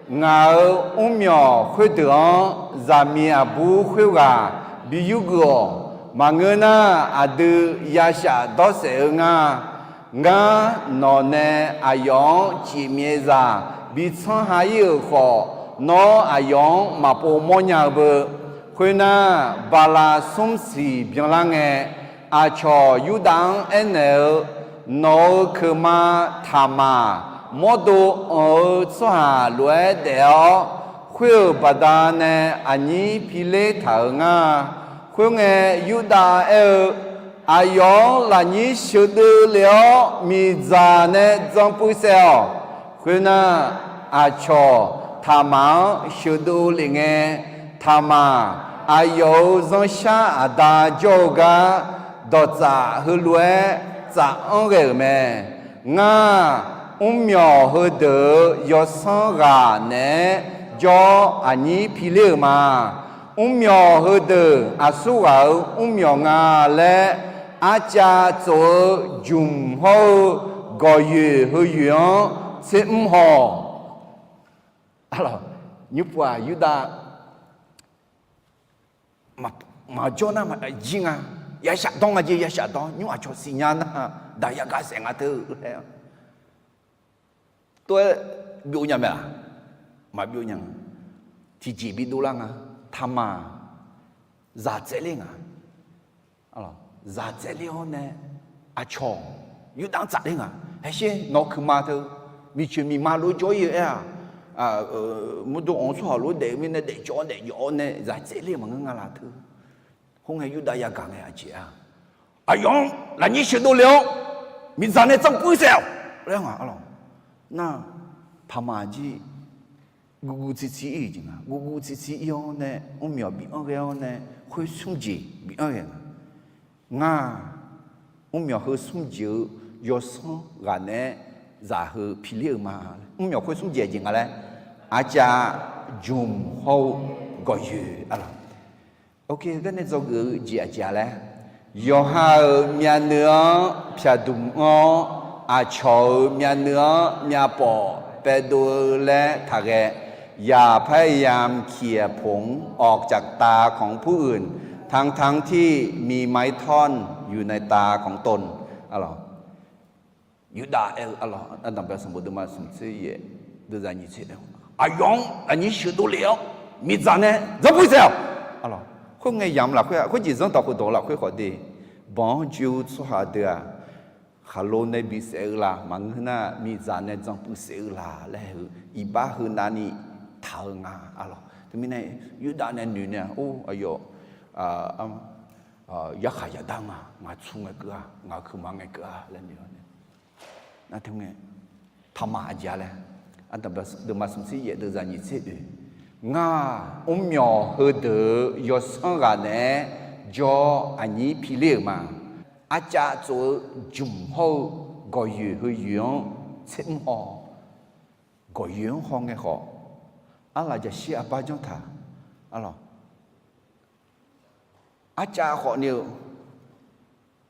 Ngaq-euq mrmyawq khoerdeuq-anr zaqmiq aqbur khoerghaq bi yurgeuf-awq. Maqngeur nar, aqdui yashaf dawrsaef-eu nga. Ngar nawq nae aqyawf-anr cifmyaevzaq bi tsanr ha-ir-euq khawf, nawr aqyawf-anr maqpov mawrnya-eu beu. Khoernar, bala smr siq byanlar ngae, aqcawq Yurdav-anr aernaeq-eu, Nawq-euq keuqma Taqmaq, mawrdo anq-eu tsawrhaq lof-aer daef-awr, khoer-euq baqdanae aqnyir piler taq-euq nga. Khoerngae, Yurdav aer-eu, Aqyawf-anr lafnyir sheuqdeuv lef-awr, miqdzaq nae dzan puiv saef-awq. Khoernar, aqcawq Taqmaq-anr sheuqdeuv lef ngae, Taqmaq aqyawf-euq zanrshar aqda jawr-eu gar dawqtsaf heulof-aer tsaf-anr ghae-euq mae. Ngar, mrmyawq heudeuq-euq yawsanr ghaq naeq-aer jawr aqnyir piler-euq ma. Mrmyawq heudeuq aqsurghaq-euq mrmyawq nga laer, arcav tsof-eu jmq hawr-eu gawqyoeq heu yoeq-anr tsermr haw-awq. Alawq, nymrpov-aq Yurdav maqjawr nar maqjir nga. Yashaf dawr nga jeq, yashaf dawr nymr aqcawq siqnya nar, daq yagaq saef nga teu laer tov-aer byov nya mae-aq? Maqbyov nya. Tiqjeq bidov lar nga. Taqmaq zaq tsaevler nga. Zaq tsaevler-awr nae aqcawq Yurdav-anr tsafler nga. Haesher, nawq-eu keuqma teu, miqcoeq miqma lof-aer jawr-ir-eu aer-aq, mawrdo anq-eu tsawrhaq lof-aer daef-eu mirnae daefcawv-awr daefjawv-awr nae zaq tsaevler maqngeur nga la teu. Khoerngae Yurdav yagaq ngae aqjeq-a, aqyawf-anr lafnyir sheuqdov lef-awr, miqdzaq nae dzanpuir saef-awq laer nga. Alawq, nar, Taqmaq jir guvguv tsirtsir ir-euq jeq nga. Guvguv tsirtsir ir-awr nae mrmyawq bif-anr ghae-awr nae, khoer smr jeq bif-anr ghae nga. Ngar, mrmyawq heu smr jeq-eu yawsanr ghaq naeq-aer zaq heu piler-euq ma. Mrmyawq khoer smr jeq aqjeq nga laer, arcav jmq hawr-eu gawqyoeq, alawq. Garnae dzawgeuf-eu jeq aqjeq-a laer, yawqha-euq myavnuiv-anr pyaqdmq anr-awr, aqcawq-euq myavnuiv-anr myavpawf paevdov-eu laer taqghae. อย่าพยายามเขี่ยผงออกจากตาของผู้อื่น ทั้งๆ ที่มีไม้ท่อนอยู่ในตาของตน Alawq, Yurdav aer-eu, alawq, ardanqbae sanqbof deuvma smq tser yaef deuvzaq nyiq tser aer-eu, aqyawf-anr aqnyir sheuqdov lef-awr, miqdzaq nae dzanpuir saef-awq. Alawq, khoerngae yamq lafkhoer-aq, khoerjeq zanrdawq khofdawq lafkhoer khawf de, banq-anr joe-eu tsawrhaq deuq-aq, khaqlo nae bisaef-eu la maqngeur nar, miqdzaq nae dzanpuir saef-eu la laer-eu iqbax heu navni taq-eu nga. Alawq, teumirnae Yurdav nae noeq nae-aq, or, aqyawf yarkhaq yaqdar nga, ngaq tsur ngae keuv-a, ngaq-euq keuqma ngae keuv-a laer noeq-awr nae, nar teu ngae, Taqmaq aqjeq-a laer, ardanqbae deuvma smq tser yaef deuvzaq nyiq tser oe, ngar, mrmyawq heudeuq-euq yawsanr ghaq naeq-aer jawr aqnyir piler-euq ma. Arcav tsof-eu jmq hawr-eu gawqyoeq heu yoeq-anr tsermr haw. Gawqyoeq-anr haw ngae khawf, arlaf jaqshir arbar janr taq. Alawq, arcav khawf ni-eu,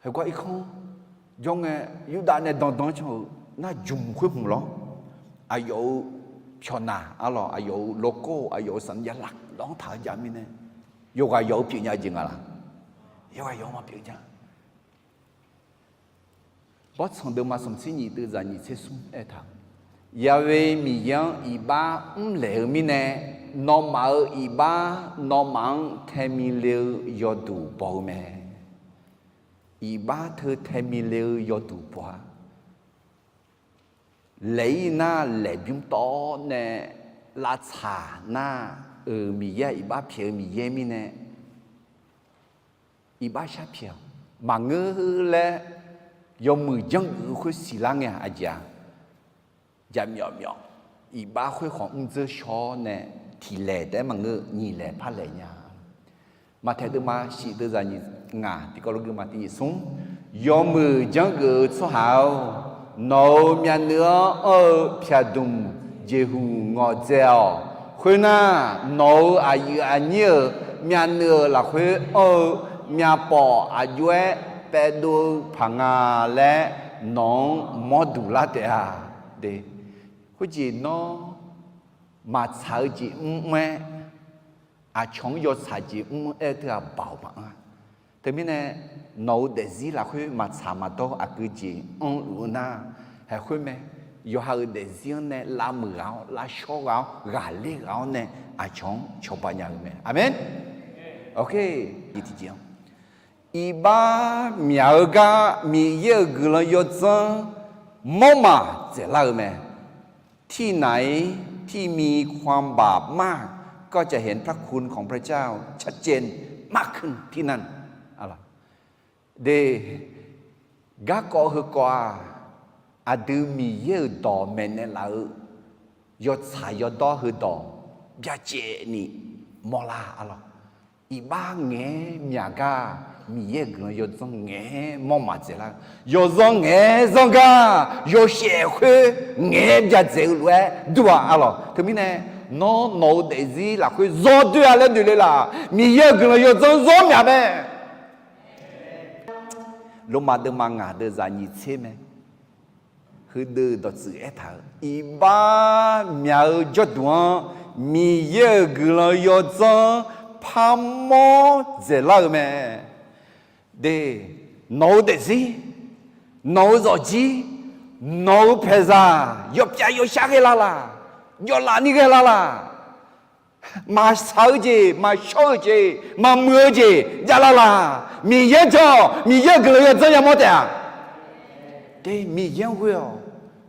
heugar irkanr jawr ngae, Yurdav nae dandan can-euq nar, jmq khoer hmq lawr, aqyawf-euq pyawqnaq, alawq, aqyawf-euq lawkawr, aqyawf-euq sanqnya laf lanr taq-eu jav mirnae, yawqghaq yawq-eu pyeufnya jeq nga laq? Yawqghaq yawqha maqpyeuf nya. Bawrtsanq deuvma smqtser nyiq deuvzaq nyiq tser smr aertaq-eu, Ya'we Miqyaer-anr iqbax mrlaeq-eu mirnae, nawmaf-euq iqbax nawmaf-anr taemi le-eu yawduq baw-eu mae. Iqbax teu taemi le-eu yawduq baw-a. Laeq-ir nar laeqbymr tawv nae lavtsaq nar-euq Miqyaer-aq iqbax pyaeq-eu Miqyaer mirnae, iqbax sharpyaeq-awq. Maqngeur laer yawmuiq janrgeuf-eu khoer siqlar ngae-aq aqjeq-a. Jaqmyawf myawf, iqbax khoer khawf mrdzeur shawr nae tiq laeq taef-aer maqngeur, nyiq laeq par laeq nya. Maqtaeq deuvma shif deuvzaq nyiq ngaq tiqkawv lof geufma tiq nyiq smr, yawmuiq janrgeuf-eu tsawrhaq-or, nawq-euq myavnuiv-anr anr-eu pyaqdmq jeqhuq ngawqdzae-awq. Khoernar, nawq-euq aqyuif aqnyir-euq myavnuiv-euq lafkhoer anr-eu myavpawf aqjox-aer paevdov-eu paq nga laer nawq-anr mawr duq lar taef-a. Khoerjeq nawr maqtsaq-eu jeq mr mr-aer, aqcawq-anr yawtsaq jeq mr mr-aer teu-aq baoq maqanr-a. Teumirnae, nawq-euq daefzir lafkhoer maqtsaq maqdawr aqgeu jeq anrluf-eu nar, haeq khoer mae. Yawqha-euq daefzir-anr nae lavmuiq ghaq-awr, lavshawr ghaq-awr, ghaqler ghaq-awr nae aqcawq-anr cawba nya-eu mae. Aqmeq. Awq, tiqjeq-anr iqbax myaq-eu gar Miqyaer-euq guiqlanq yawdzanr mawrmaf dzaeqlar-eu mae. ที่ไหนที่มีความบาปมาก ก็จะเห็นพระคุณของพระเจ้าชัดเจนมากขึ้นที่นั่น De, garkawv heukawv-aq, aqdui Miqyaer-euq dawq maeqnaeq laf-eu yawtsaq yawdawr heudawq byacaevni mawrlar arlawq. Iqbax ngaeq-aer myaq gar Miqyaer-euq guiqlanq yawdzanr ngaeq-aer mawrmaf dzaeqlar-eu, yawzanr ngaeq-aer zanr gar yawshaef khoer ngaeq-aer byacaevdzaeq-eu lof-aer dur-aq arlawq. Teumirnae, nawr nawq-euq daefzir lafkhoer zawr doer-a laer noeq le laf. Miqyaer-euq guiqlanq yawdzanr zawr myaq mae. Lormav deuvma ngaq deuvzaq nyiq tser mae. Heudeuq dawqtsuif aertaq-eu, iqbax myaq-eu jawrduq-anr Miqyaer-euq guiqlanq yawdzanr parmawr dzaeqlar-eu mae. De, nawq-euq daefzir, nawq-euq zawqjir, nawq-euq paeqzaq yawpyav yawshar ghae lar laq, jawvlaf ni ghae lar laq. Maqsaq-eu jeq, maqshawr-eu jeq, maqmuiq-eu jeq javlar laq. Miqyaer jawr-awq. Miqyaer-euq guiqlanq yawdzanr yamawr taef-a. De, Miqyaer-anr ghoe-awq.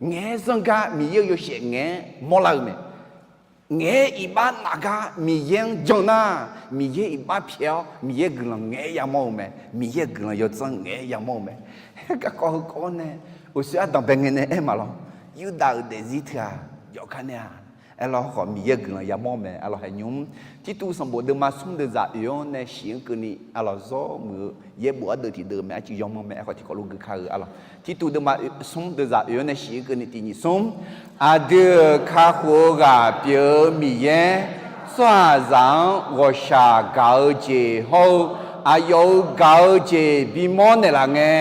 Ngaeq-aer zanr gar Miqyaer-euq yawshaef ngaeq-aer mawrlar-eu mae. Ngaeq-aer iqbax naf gar Miqyaer-anr jan nar, Miqyaer iqbax pyaeq-awr Miqyaer guiqlanq ngaeq-aer yamawr-eu mae. Miqyaer-euq guiqlanq yawdzanr ngaeq-aer yamawr-eu mae. Garkawv heukawv-awr nae, uqshoe ardanqbae ngae nae aer maqlawr. Yurdav-euq daefzir teu-aq, yawkhav nae-aq, aerlawr khawf Miqyaer-euq guiqlanq yamawr-eu mae arlawq. Haeqnymr, Tirtuv sanqbof deuvma smr deuvzaq oeq-anr nae shif-anr keuvni arlawq, zawr muiq-eu yaerbof ardeuv tiqdeuv mae, arcuiv yawmanr mae. Aerkhawf tiqkawv lof gui kar-eu arlawq. Tirtuv deuvma smr deuvzaq oeq-anr nae shif-anr keuvni tiq nyiq smr, aqdui-euq kakhof-eu ghaq pyeuf-eu Miqyaer, tsawrhaqzaq-anr ghawqshaq gaq-eu jeq hawr-eu, aqyawf-euq gaq-eu jeq bimawr naeqlaf ngae,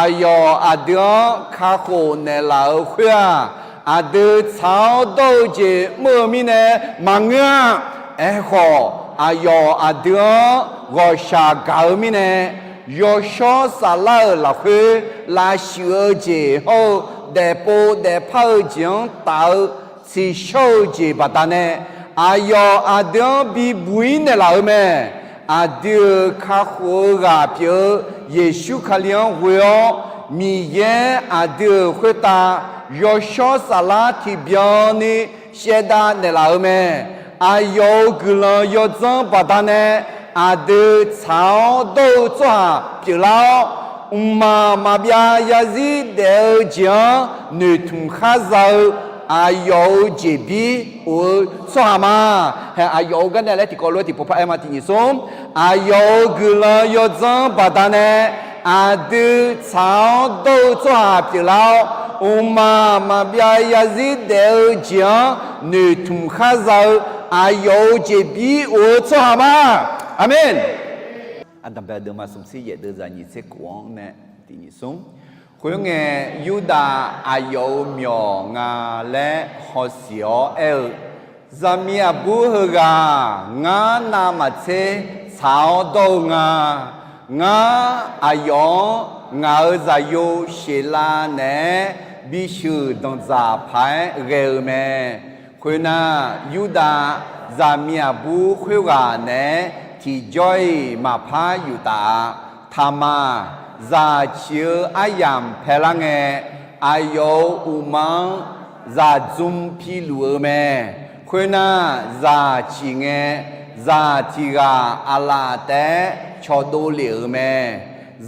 aqyawf aqdui-anr kakhof naeqlaf-euq khoer-aq, aqdui tsaq-awr dawr-eu jeq mr-eu mirnae maqngeur-a. Aerkhawf, aqyawf aqdui-anr ghawqshaq gaq-eu mirnae, yawshawr saflar-euq lafkhoer lavshuif-eu jeq hawr-eu, daefpov daefpar-eu jeq-anr taf-eu tsiqshawr-eu jeq baqdanae, aqyawf aqdui-anr bibuq-ir naeqlaf-eu mae. Aqdui-euq kakhof-eu ghaq pyeuf-eu Yeqsur Kali-anr ghoe-awr, Miqyaer aqdui-euq khoertav yawshawr saflar tiqbyan ni shaevdav naeqlaf-eu mae. Aqyawf-euq guiqlanq yawdzanr baqdanae, aqdui tsaq-awr dawr-eu tsawrhaq pyeuflar-awr, mqmaq maqbyav yarzir daef-eu jeq-anr noeqtmq khar za-eu aqyawf-euq jeqbir of-eu tsawrhaq ma. Hae, aqyawf-euq garnae laer tiqkawv lof-aer tiqpov par aer ma. Tiq nyiq smr, aqyawf-euq guiqlanq yawdzanr baqdanae, aqdui tsaq-awr dawr-eu tsawrhaq pyeuflar-awr, mqmaq maqbyav yarzir daef-eu jeq-anr noeqtmq khar za-eu aqyawf-euq jeqbir of-eu tsawrhaq ma. Aqmeq. Aqdanqbae deuvma smqtser yaef deuvzaq nyiq tser kof-anr nae tiq nyiq smr. Khoerngae, Yurdav aqyawf-euq myawq nga laer hawsiq-awr aer-eu, Zaqmiq aqbur heughaq ngar navmaqtser tsaq-awr dawr-eu nga. Ngar, aqyawf-anr ngaq-euq zaqyo sheuqlav naeq-aer bisheuq danqdzaq paq-aer ghae-eu mae. Khoernar, Yurdav zaqmiq aqbur khoerghaq naeq-aer tiqjawr-iq maqpar yuf taf-a. Taqmaq zaq ciq-eu aryamq paelar ngae, aqyawf-euq uqma-anr zaqdzm piluf-eu mae. Khoernar, zaq ciq ngae, zaq tiq ghaq aqlaf taef-aer cawqdov lef-euq mae.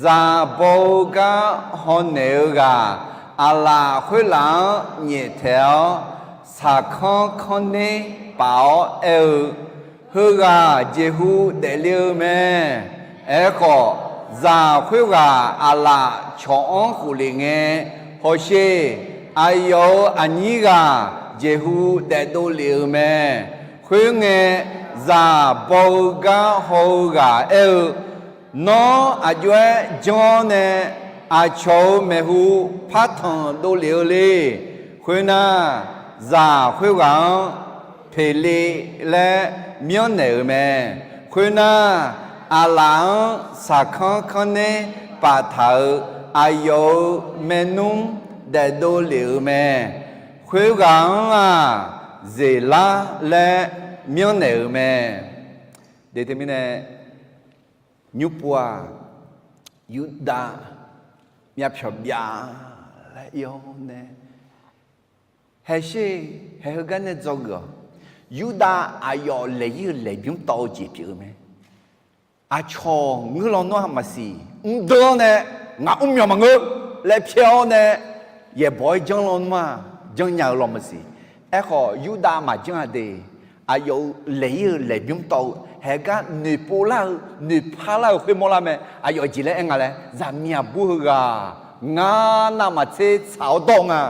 Zaq baw-eu gar hawnaeq-eu ghaq, aqlaf khoerlaf-anr nyaeftaeq-awr, saqkanr kanr ner paf-awr aer-eu, Heughaq jeqhu daefle-eu mae. Aerkhawf, zaq khoerghaq aqlaf cawq-anr khoflef ngae, Hawsher, aqyawf-euq aqnyir ghaq jeqhu daefdov lef-eu mae. Khoerngae, zaq baw-eu gar haw-eu ghaq aer-eu, Nawr aqjox-aer janr-awr nae, aqcawq-euq maeqhu partanq dovlef-eu le. Khoernar, zaq khoerghaq-anr Peqle laer myanrnaeq-euq mae. Khoernar, aqlaf-anr saqkanr kanr ner paftaq-euq aqyawf-euq maernmr daefdov lef-euq mae. Khoerghaq-anr-aq, Zeqlar laer myanrnaeq-euq mae. Deq teumirnae, nymrpov-aq, Yurdav myavpyawq byav laer ir-awr nae, haesher, haeheu gar nae dzawgeuf-awq. Yurdav aqyawf laeq-ir-eu laeqbymr tawv-eu jeq pyeuf-eu mae. Aqcawq ngeur lawnmr-aq maqsiq, mrdeuv-awr nae, ngaq mrmyawq maqngeur laer pyaer-awr nae, yaeqbawq-aer janr lawnmr-aq, janrnya-eu law maqsiq. Aerkhawf, Yurdav maqjanr-a de. Aqyawf-euq laeq-ir-eu laeqbymr tawv-eu haegar noeqpov lar-eu, noeqpar lar-eu khoermawr lar mae. Aqyawf jeq laer aer nga laer, zaqmiq aqbur heughaq, ngar navmaqtser tsaq-awr dawr nga.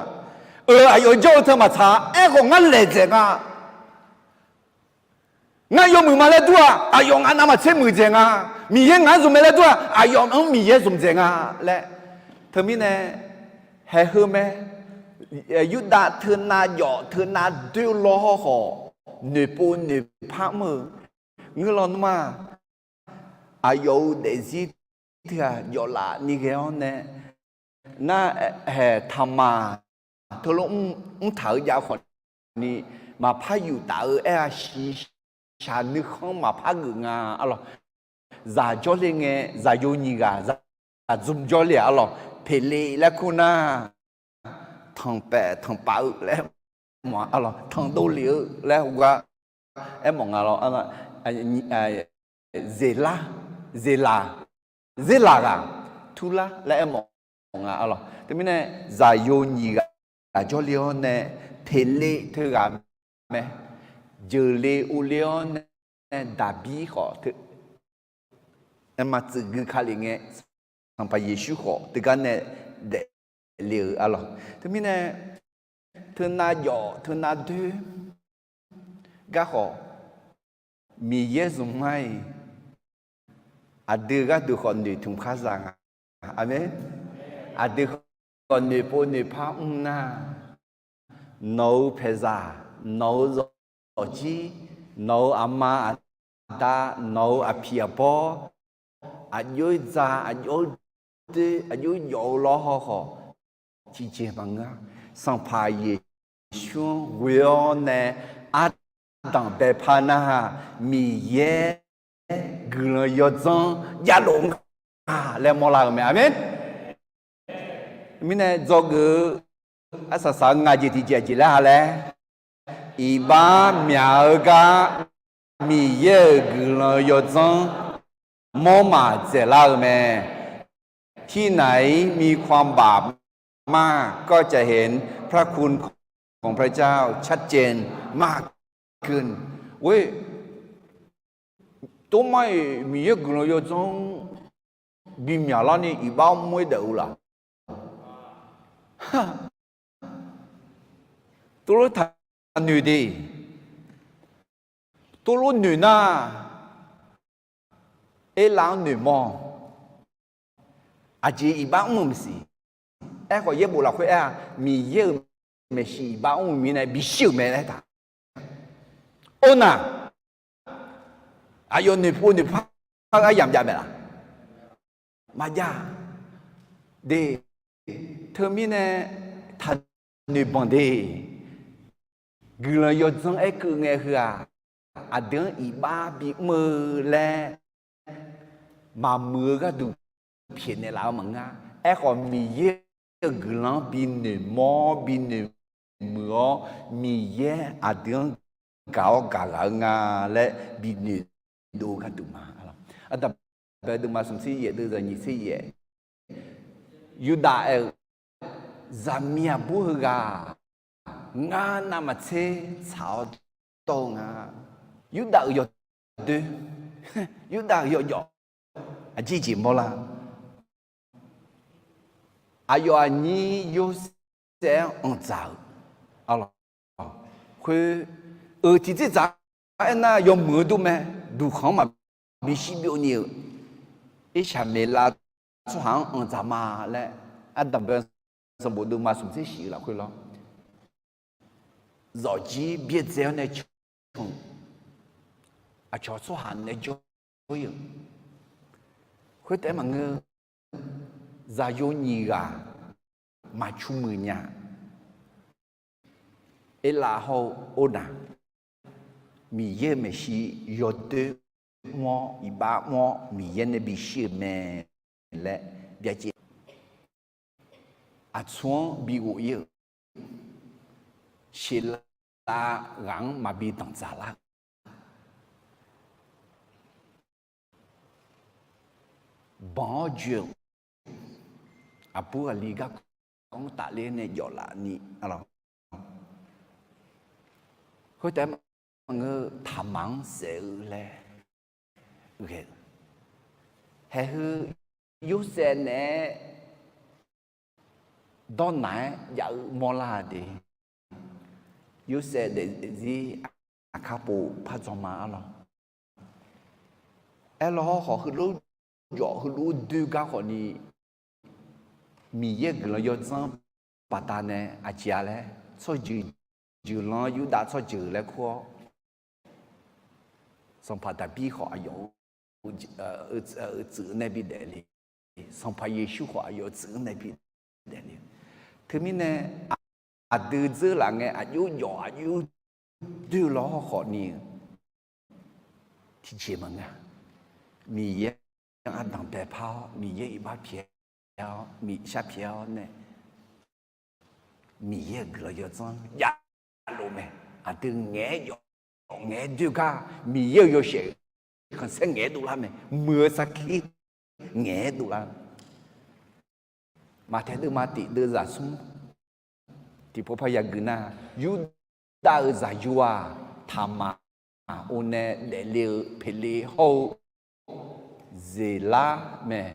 Euq aqyawf jawr-eu teu maqtsaq-a. Aerkhawf, ngar laeq dzaeq nga. Ngar yawmuiq ma laer dur-aq, aqyawf ngaq navmaqtser muiqdzaeq nga. Miqyaer ngaq-anr zmq mae laer dur-aq, aqyawf-anr Miqyaer zmqdzaeq nga laer. Teumirnae, haeheu mae. Yurdav teunav jawf teunav doer lawr hawkhawf, noeqpov noeqpar mr-eu ngeur lawnmr-aq, aqyawf-euq daefzir teughaq jawflaf ni ghae-awr nae, nar, haeq taqmaq teulof mr taq-eu jav khawfni, maqpar yuf taf-eu aer-a, shiqshaq nuikhanr maqpar geuf nga arlawq. Zaq jawrle ngae, zaqyo nyiq ghaq zaqdzmq jawrle-aq arlawq, Peqle laer kur nar, tanqpaef tanqpav-eu laer mawf-a arlawq, tanqdov lef-eu laer heugar aermawf nga lawr. Zeqlar, Zeqlaq, Zeqlaq ghaq, turlar laer aermawf nga arlawq. Teumirnae, zaqyo nyiq ghaq jawrle-awr nae, Peqle teughaq mae, jeuqle ovle-awr nae, Daqbir khawf teu, maqtsuif gui ka lef ngae, Sanqpaq Yeqsur khawf teugar nae daefle-euq arlawq. Teumirnae, teunav jawf teunav doer garkhawf, Miqyaer zmq ma-iq, aqdui gharduq khawf noeqtmq khar za nga. Aqmeq. Aqdui khawf noeqpov noeqpar mr nar, nawq-euq paeqzaq, nawq-euq zawqjir, nawq-euq aqma aqda, nawq-euq aqpiq aqbawr, aqjox-aer dza, aqjox-aer doer, aqjox-aer jawf-eu lawr hawkhawf, tiqjeq maqngeur-a. Sanqpaq Yeqsur-anr ghoe-awr nae ardanq baepar nar, Miqyaer guiqlanq yawdzanr javlof nga laer mawrlar-eu mae. Aqmeq. Mirnae dzawgeuf-eu arsaq saq-eu ngaq jeq tiqjeq aqjeq laer ha laer, iqbax myaq-eu gar Miqyaer-euq guiqlanq yawdzanr mawr maq dzaeqlar-eu mae. ที่ไหนมีความบาปมาก ก็จะเห็นพระคุณของพระเจ้าชัดเจนมากขึ้น Tor mar-iq Miqyaer guiqlanq yawdzanr bimyaq larni iqbax mr-aer daef-eu laf. Tov lof taqnoeq de. Tov lof noeq nar, erlav-anr noeqmawr. Aqjeq iqbax mr-euq maqsiq. Aerkhawf yaerbof lafkhoer aer-a, Miqyaer-euq maeqshi iqbax mr-eu mirnae bishir-euq mae laer taq. Or nar, aqyawf noeqpov noeqpar-eu aryamq jav mae laf. maqjav de. Teumirnae taqnoeq banq de. Guiqlanq yawdzanr aerkeuv ngae heu-aq, aqdui-anr iqbax bimr-eu laer maqmuiq-eu gharduq pyaeqnaeq laf-eu maqngeur. Aerkhawf, Miqyaer-euq guiqlanq-anr binoeq mawr-awr binoeq muiq-awr, Miqyaer aqdui-anr gaq-awr gaq ghaq-eu nga laer binoeq dov-eu gharduq ma. Aqdaq bae deuvma smq tser yaef deuv zaqnyiq tser yaef, Yurdav aer-eu, zaqmiq aqbur heughaq ngar navmaqtser tsaq-awr dawr-eu nga. Yurdav-euq yawdoer, Yurdav-euq yawjawf aqjeq jeq mawrlar. Aqyawf aqnyir Yorsaev-anr anqdzaq-euq, arlawq, khoer-euq tiqdzerdzaq aernar yawmuiq-eu dur mae. Duqkhanq-anr maqbi shir byov ni-euq, Irsaq Meqlav tsawrhaq-anr anqdzaq ma laer, Aqdaq bae sanqbof deuvma smq tser shif-eu lafkhoer lawr, zawqjir byaerdzae-awr nae can, aqcawq tsawrhaq nae jawr-ir-euq. Khoertaef maqngeur, zaqyo nyiq ghaq maqcu muiq nya. Erlav hawr-eu Ornaq, Miqyaer-euq maeqshi yawdoer mr-awr iqbax mr-awr Miqyaer nae bishir-euq mae laer byacaev. Aqtsu-anr bighof-ir-euq, sheqlav ghaq-anr maqbi danqdzaq lar-eu, banq-awr joe-euq, aqbur aqli garkawv-anr tafler nae jawf lafni, arlawq, khoertaef maqngeur, taqmaq-anr saef-eu laer ghae-eu, haeheu Yorsaev naeq-aer dawrnaq-aer jav-eu mawrlar de. Yorsaev daefzir aqkar pov par dzan ma, arlawq. Aerlawr hawr khawf, heulof jawf heulof doer gar khawfni, Miqyaer guiqlanq yawdzanr baqdanae aqjeq-a laer, tsawrjeuq, jeuqlanr Yurdav tsawrjeuq laer kur-awr, sanqpaq Daqbir khawf aqyawf-eu tsuif nae bidaef le, sanqpaq Yeqsur khawf aqyawf-eu tsuif nae bidaef le. Teumirnae aqdui dzeur laf ngae aqjox jawf aqjox doer lawr khawfni-eu tiqjeq maqngeur-a. Miqyaer-anr ardanq baepar-awr, Miqyaer iqbax pyaeq-awr, Miqyaer shar pyaeq-awr nae, Miqyaer-euq guiqlanq yawdzanr javlof mae. Aqdui ngaeq-aer jawf, ngaeq-aer doer gar, Miqyaer-euq yawshaef khanqsaer ngaeq-aer dovlar mae. Muiq-eu sarkir ngaeq-aer dovlar. Maqtaeq deuvma tiq deuv zaq smr tiqpov par yagui nar, Yurdav-euq zaqyo-aq, Taqmaq or nae daefle-eu Peqle hawr-eu Zeqlar mae.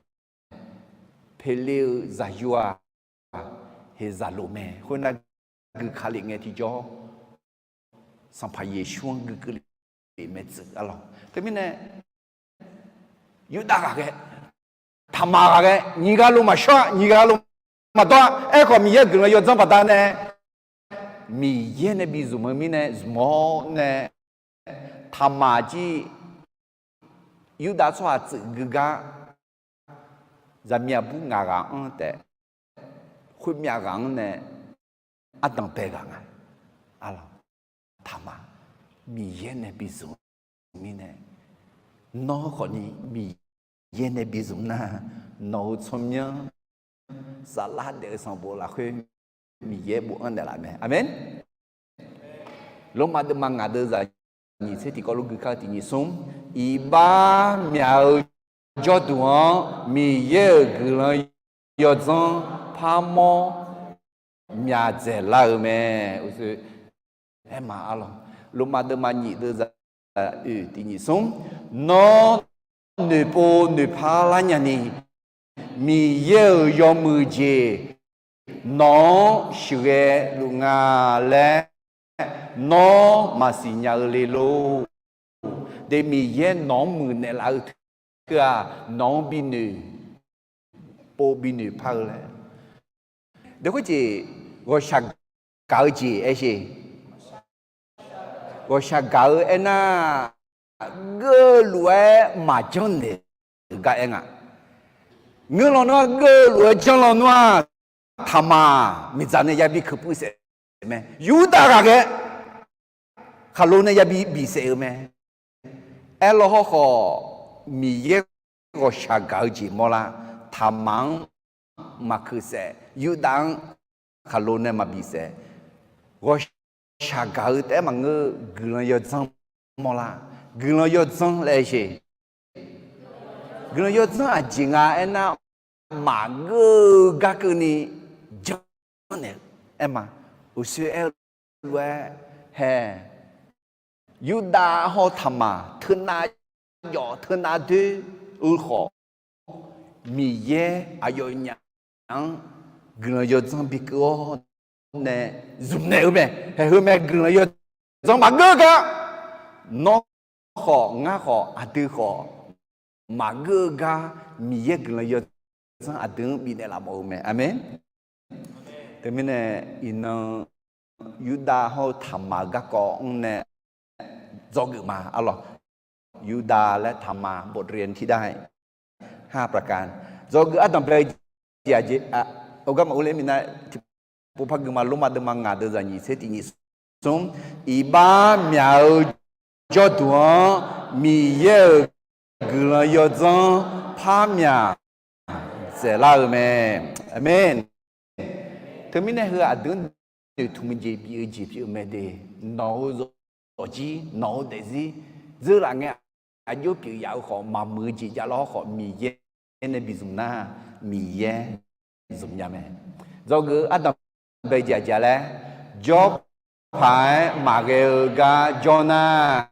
Peqle-euq zaqyo-aq, Heqzaqloq mae. Khoernar, gui ka lef ngae tiqjawr, Sanqpaq Yeqsur-anr gui keuv lef mae tsuif, arlawq. Teumirnae Yurdav ghaqghae, Taqmaq ghaqghae, nyiq ghaq lo maqshawr-a, nyiq ghaq lo maqdawr-a. Aerkhawf, Miqyaer guiqlanq yawdzanr baqdanae Miqyaer nae bi zmq-eu mirnae zmq-awr nae, Taqmaq jir Yurdav tsawrhaq tsuif gui gar, zaqmiq aqbur ngaq ghaq-anr taef, khoermyav ghaq-anr nae ardanq bae ghaq nga. Arlawq, Taqmaq Miqyaer nae bi zmq mirnae, nawr khawfni Miqyaer nae bi zmq nar, nawq-euq tsawrmyanr saflar daef-eu sanqbof lafkhoer Miqyaer bofanr naeqlaf mae. Aqmeq. Lormav deuvma ngaq deuv zaq nyiq tser tiqkawv lof gui kar-eu tiq nyiq smr, iqbax myaq-eu jawrduq-anr Miqyaer-euq guiqlanq yawdzanr parmawr myaqdzaeq lar-eu mae. Uqshoe aerma arlawq, lormav deuvma nyiq deuv zaq oeq tiq nyiq smr, nawr noeqpov noeqpar lar nyani, Miqyaer-euq yawmuiq jeq nawq-anr sheuqghae luf nga laer nawr maqsiq nya-eu le lor. De, Miqyaer nawq-anr muiqnaeq laf-eu teu-aq, nawq-anr binoeq pov binoeq par-eu laer. De, khoerjeq ghawqshaq gaq-eu jeq aer sheq. Ghawqshaq gaq-eu aernar, geurluf-aer maqjanr naeq-euq gar aer nga. Ngeur lawnmr-aq, geuv lof-aer janr lawnmr-aq, Taqmaq miqdzaq nae yabi keuq puiv saef-eu mae. Yurdav ghaqghae khaqlo nae yabi bif saef-eu mae. Aerlaw hawrkhawf, Miqyaer ghawqshaq gaq-eu jeq mawrlar. Taqmaq-anr maqkeuq saef, Yurdav-anr khaqlo nae maqbif saef. Ghawqshaq gaq-eu taef-aer maqngeur, guiqlanq yawdzanr mawrlar. Guiqlanq yawdzanr laer aer sheq. Guiqlanq yawdzanr aqjeq nga aernar, maqgeur-eu gar keuvni janrnaeq-eu aer ma. Uqshoe aer-eu lof-aer hae, Yurdav hawr-eu Taqmaq teunav jawf teunav doer-eu khawf, Miqyaer aqyawfnyaf-anr guiqlanq yawdzanr bikeuv-awr nae zmqnaeq-eu mae. Haeq heu mae, guiqlanq yawdzanr maqgeur gar. Nawr khawf, ngar khawf, aqdui khawf, maqgeur-eu gar Miqyaer guiqlanq yawdzanr aqdui-anr bifnaeq laf mawf-eu mae. Aqmeq. Teumirnae iqnan Yurdav hawr-eu Taqmaq-eu garkawv-anr nae dzawgeuf ma arlawq. Yurdav laer Taqmaq บทเรียนที่ได้ห้าประการ dzawgeuf ardanqbae-eu jeq-aq jeq, heugar maqur ler minav, tiqpov par gui ma, Lormav deuvma ngaq deuq zaqnyiq tser tiq nyiq smr, iqbax myaq-eu jawrduq-anr Miqyaer-euq guiqlanq yawdzanr par myaq dzaeqlar-eu mae. Aqmeq. Teumirnae heu aqdui-anr noeqtmq-eu jeq bif-eu jeq pyeuf-eu mae de. Nawq-eu zawqjir, nawq-eu daefzir, dzeurlaf ngae aqjox pyeuf yaf-eu khawf, maqmuiq-eu jeq javlar-awr khawf, Miqyaer nae bizmq nar, Miqyaer zmq nya mae. Dzawgeuf ardanqbae jeq-aq jeq-a laer, jawr paq-aer maqghae-eu gar jawr nar,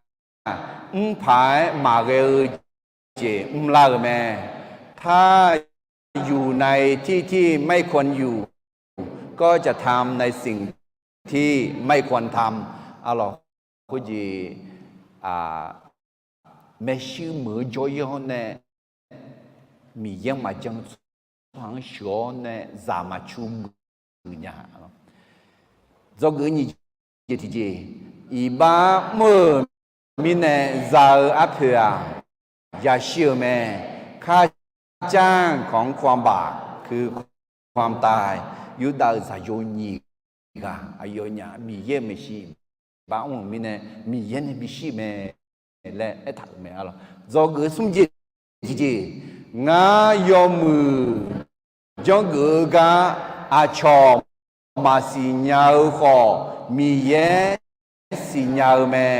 mr paq-aer maqghae-eu jeq mrlar-euq mae. ถ้าอยู่ในที่ที่ไม่ควรอยู่ ก็จะทำในสิ่งที่ไม่ควรทำ arlawq. Khoerjeq, maershuir meuq-eu jawr-ir-awr nae, Miqyaer-anr maqjan-eu tsawrhaq-anr sheuq-awr nae zaq maqcu muiq nya. Dzawgeuf nyiq jeq tiqjeq, iqbax mr-euq mirnae za-eu arpoeq-aq, yashir-eu mae. ค่าจ้างของความบาปคือความตาย Yurdav-euq zaqyo nyiq ghaq aqyawfnyaf Miqyaer-euq maeqshi iqbax mr-euq mirnae Miqyaer nae bishir mae laer aertaq-euq mae arlawq. Dzawgeuf smr jeq tiqjeq, ngar yawmuiq janrgeuf-eu gar aqcawq maqsiq nya-eu khawf, Miqyaer siqnya-eu mae.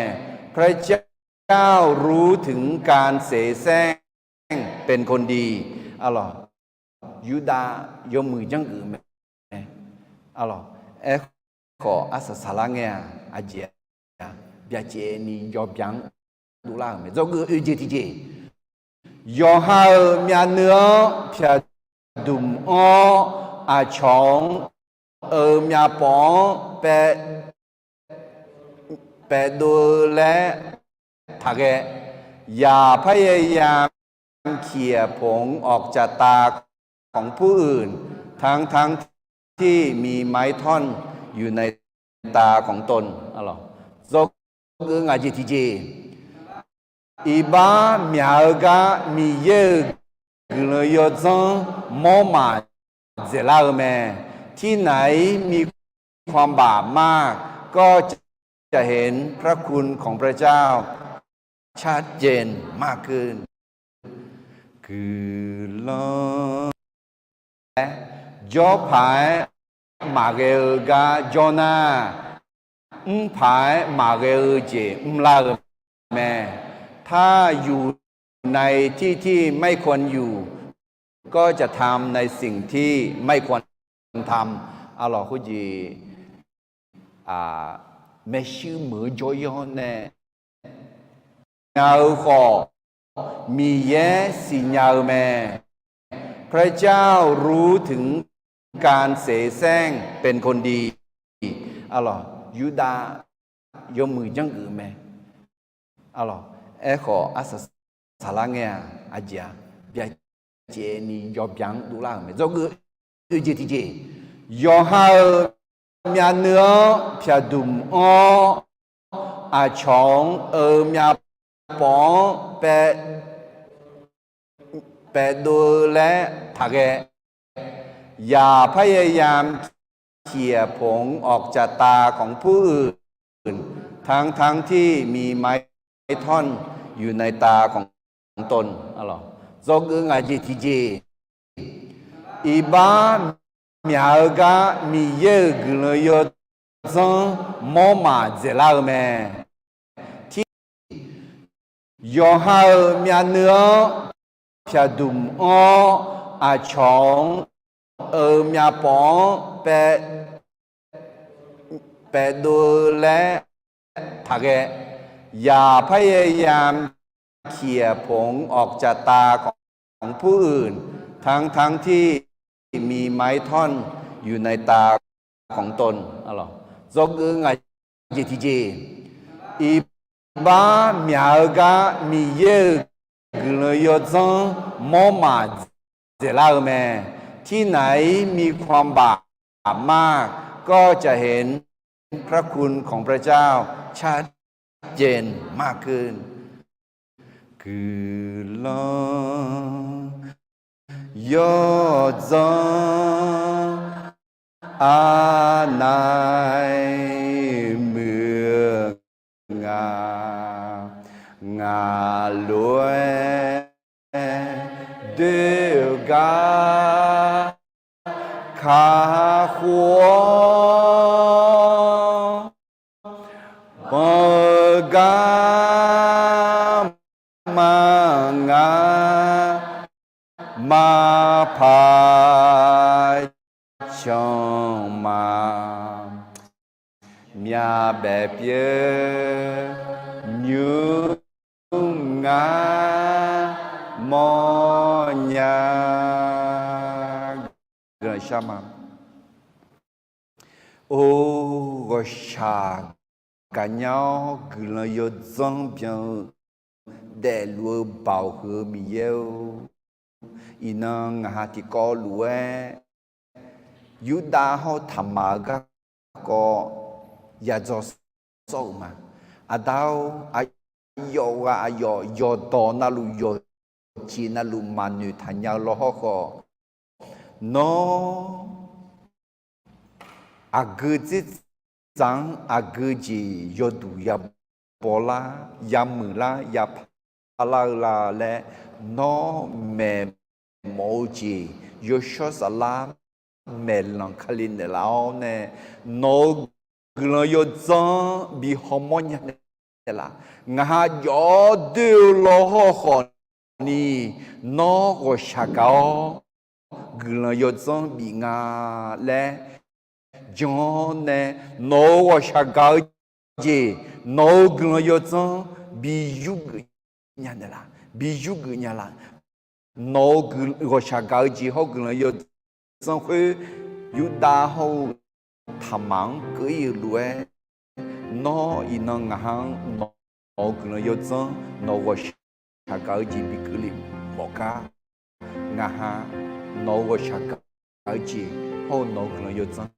พระเจ้ารู้ถึงการเสแสร้งเป็นคนดี arlawq. Yurdav yawmuiq janrgeuf mae arlawq. Aerkhawf arsaq saqlar ngae-aq, aqjeq-aq, byacaevni yawbya-anr dovlar-euq mae. Dzawgeuf oeq jeq tiqjeq, yawqha-euq myavnuiv-anr pyaq dmq-awr, aqcawq-anr-euq myavpawf-anr paev, paev dov-eu laer taqghae. อย่าพยายามเขี่ยผงออกจากตาของผู้อื่น ทั้งๆ ที่มีไม้ท่อนอยู่ในตาของตน arlawq. Dzawgeuf ngaq jeq tiqjeq, iqbax myaq-eu gar Miqyaer-euq guiqlanq yawdzanr mawrmaf dzaeqlar-eu mae. ที่ไหนมีความบาปมาก ก็จะเห็นพระคุณของพระเจ้าชัดเจนมากขึ้น Guiqlanq-aer, jawr paq-aer maqghae-eu gar jawr nar, mr paq-aer maqghae-eu jeq mrlar-eu mae. ถ้าอยู่ในที่ที่ไม่ควรอยู่ ก็จะทำในสิ่งที่ไม่ควรทำ arlawq. Khoerjeq, maershuir meuq-eu jawr-ir-awr nae nya-eu khawf, Miqyaer siqnya-eu mae. พระเจ้ารู้ถึงการเสแสร้งเป็นคนดี arlawq. Yurdav yawmuiq janrgeuf mae arlawq. Aerkhawf arsaq saqlar ngae-aq, aqjeq-aq, byacaevni yawbya-anr dovlar-euq mae. Dzawgeuf oeq jeq tiqjeq, yawqha-euq myavnuiv-anr pyaq dmq-awr, aqcawq-anr-euq myavpawf-anr paev, แปะตัว laer taqghae. อย่าพยายามเขี่ยผงออกจากตาของผู้อื่น ทั้งๆที่มีไม้ท่อนอยู่ในตาของตน Dzawgeuf ngaq jeq tiqjeq. Iqbax myaq-eu gar Miqyaer-euq guiqlanq yawdzanr mawrmaf dzaeqlar-eu mae. Tir, yawqha-euq myavnuiv-anr pyaqdmq-awr, aqcawq-anr-euq myavpawf-anr แปะตัว laer taqghae. อย่าพยายามเขี่ยผงออกจากตาของผู้อื่น ทั้งๆที่มีไม้ท่อนอยู่ในตาของตน Dzawgeuf ngaq jeq tiqjeq. Iqbax myaq-eu gar Miqyaer-euq guiqlanq yawdzanr mawrmaf dzaeqlar-eu mae. ที่ไหนมีความบาปมาก ก็จะเห็นพระคุณของพระเจ้าชัดเจนมากขึ้น Guiqlanq yawdzanr arnav muiq nga, ngaq lof-aer doer-eu gar kakhof-awr, banq-eu garma ngar maqpaq canq ma. Myavbaef pyeuf nymr ngar mawrnya. Guiqlanq shar ma. Or, ghawqshaq gaqnya-awr guiqlanq yawdzanr byan-eu daefluf-eu Baoq huiq-eu Miqyaer-or, iqnan ngaq ha tiqkawv lof-aer Yurdav hawr-eu Taqmaq-eu garkawv yadzaw sawr-euq ma. Aqda-or, aqyawf ghaq aqyawf yawqdawq navluf yawqjeq navluf maqnoeq taqnya-eu lawr hawrkhawf, nawr aqgeu dzerdzaq-anr aqgeu jeq yawduq yabaw lar, yamuiq lar, yapar lar-eu la laer, nawr maeqmawf-eu jeq yawshawr saflar maeqlanq kali naeqlaf-awr nae, nawq-euq guiqlanq yawdzanr bi hawmawr nya naeqlaf. Ngaq ha jawr doer-eu lawr hawrkhawf ni, nawr ghawqshaq gaq-awr guiqlanq yawdzanr bif nga laer jan-awr nae, nawq-euq ghawqshaq gaq-eu jeq, nawq-euq guiqlanq yawdzanr bi yurgeuf nya naeqlaf, bi yurgeuf nya laf. Nawq-euq ghawqshaq gaq-eu jeq hawr guiqlanq yawdzanr khoer, Yurdav hawr-eu Taqmaq-anr keuv-ir-euq lof-aer, nawr iqnan ngaq ha-anr nawq-euq guiqlanq yawdzanr, nawq-euq ghawqshaq gaq-eu jeq bi keuvle mawf gar, ngaq ha nawq-euq ghawqshaq gaq-eu jeq hawr-eu nawq-euq guiqlanq yawdzanr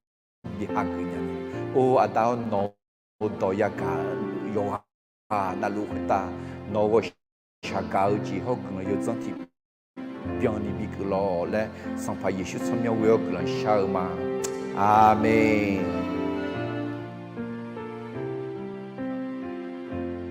bi hageuf nya naeq. Or, Aqda-or, nawq-euq dawq yagaq yawqghaq navluf khoertav, nawq-euq ghawqshaq gaq-eu jeq hawr-eu guiqlanq yawdzanr tiqbyan ni bi geuf lawq laer, Sanqpaq Yeqsur tsawrmyanr ghoe-awr guiqlanq shar-eu ma. Aqmeq.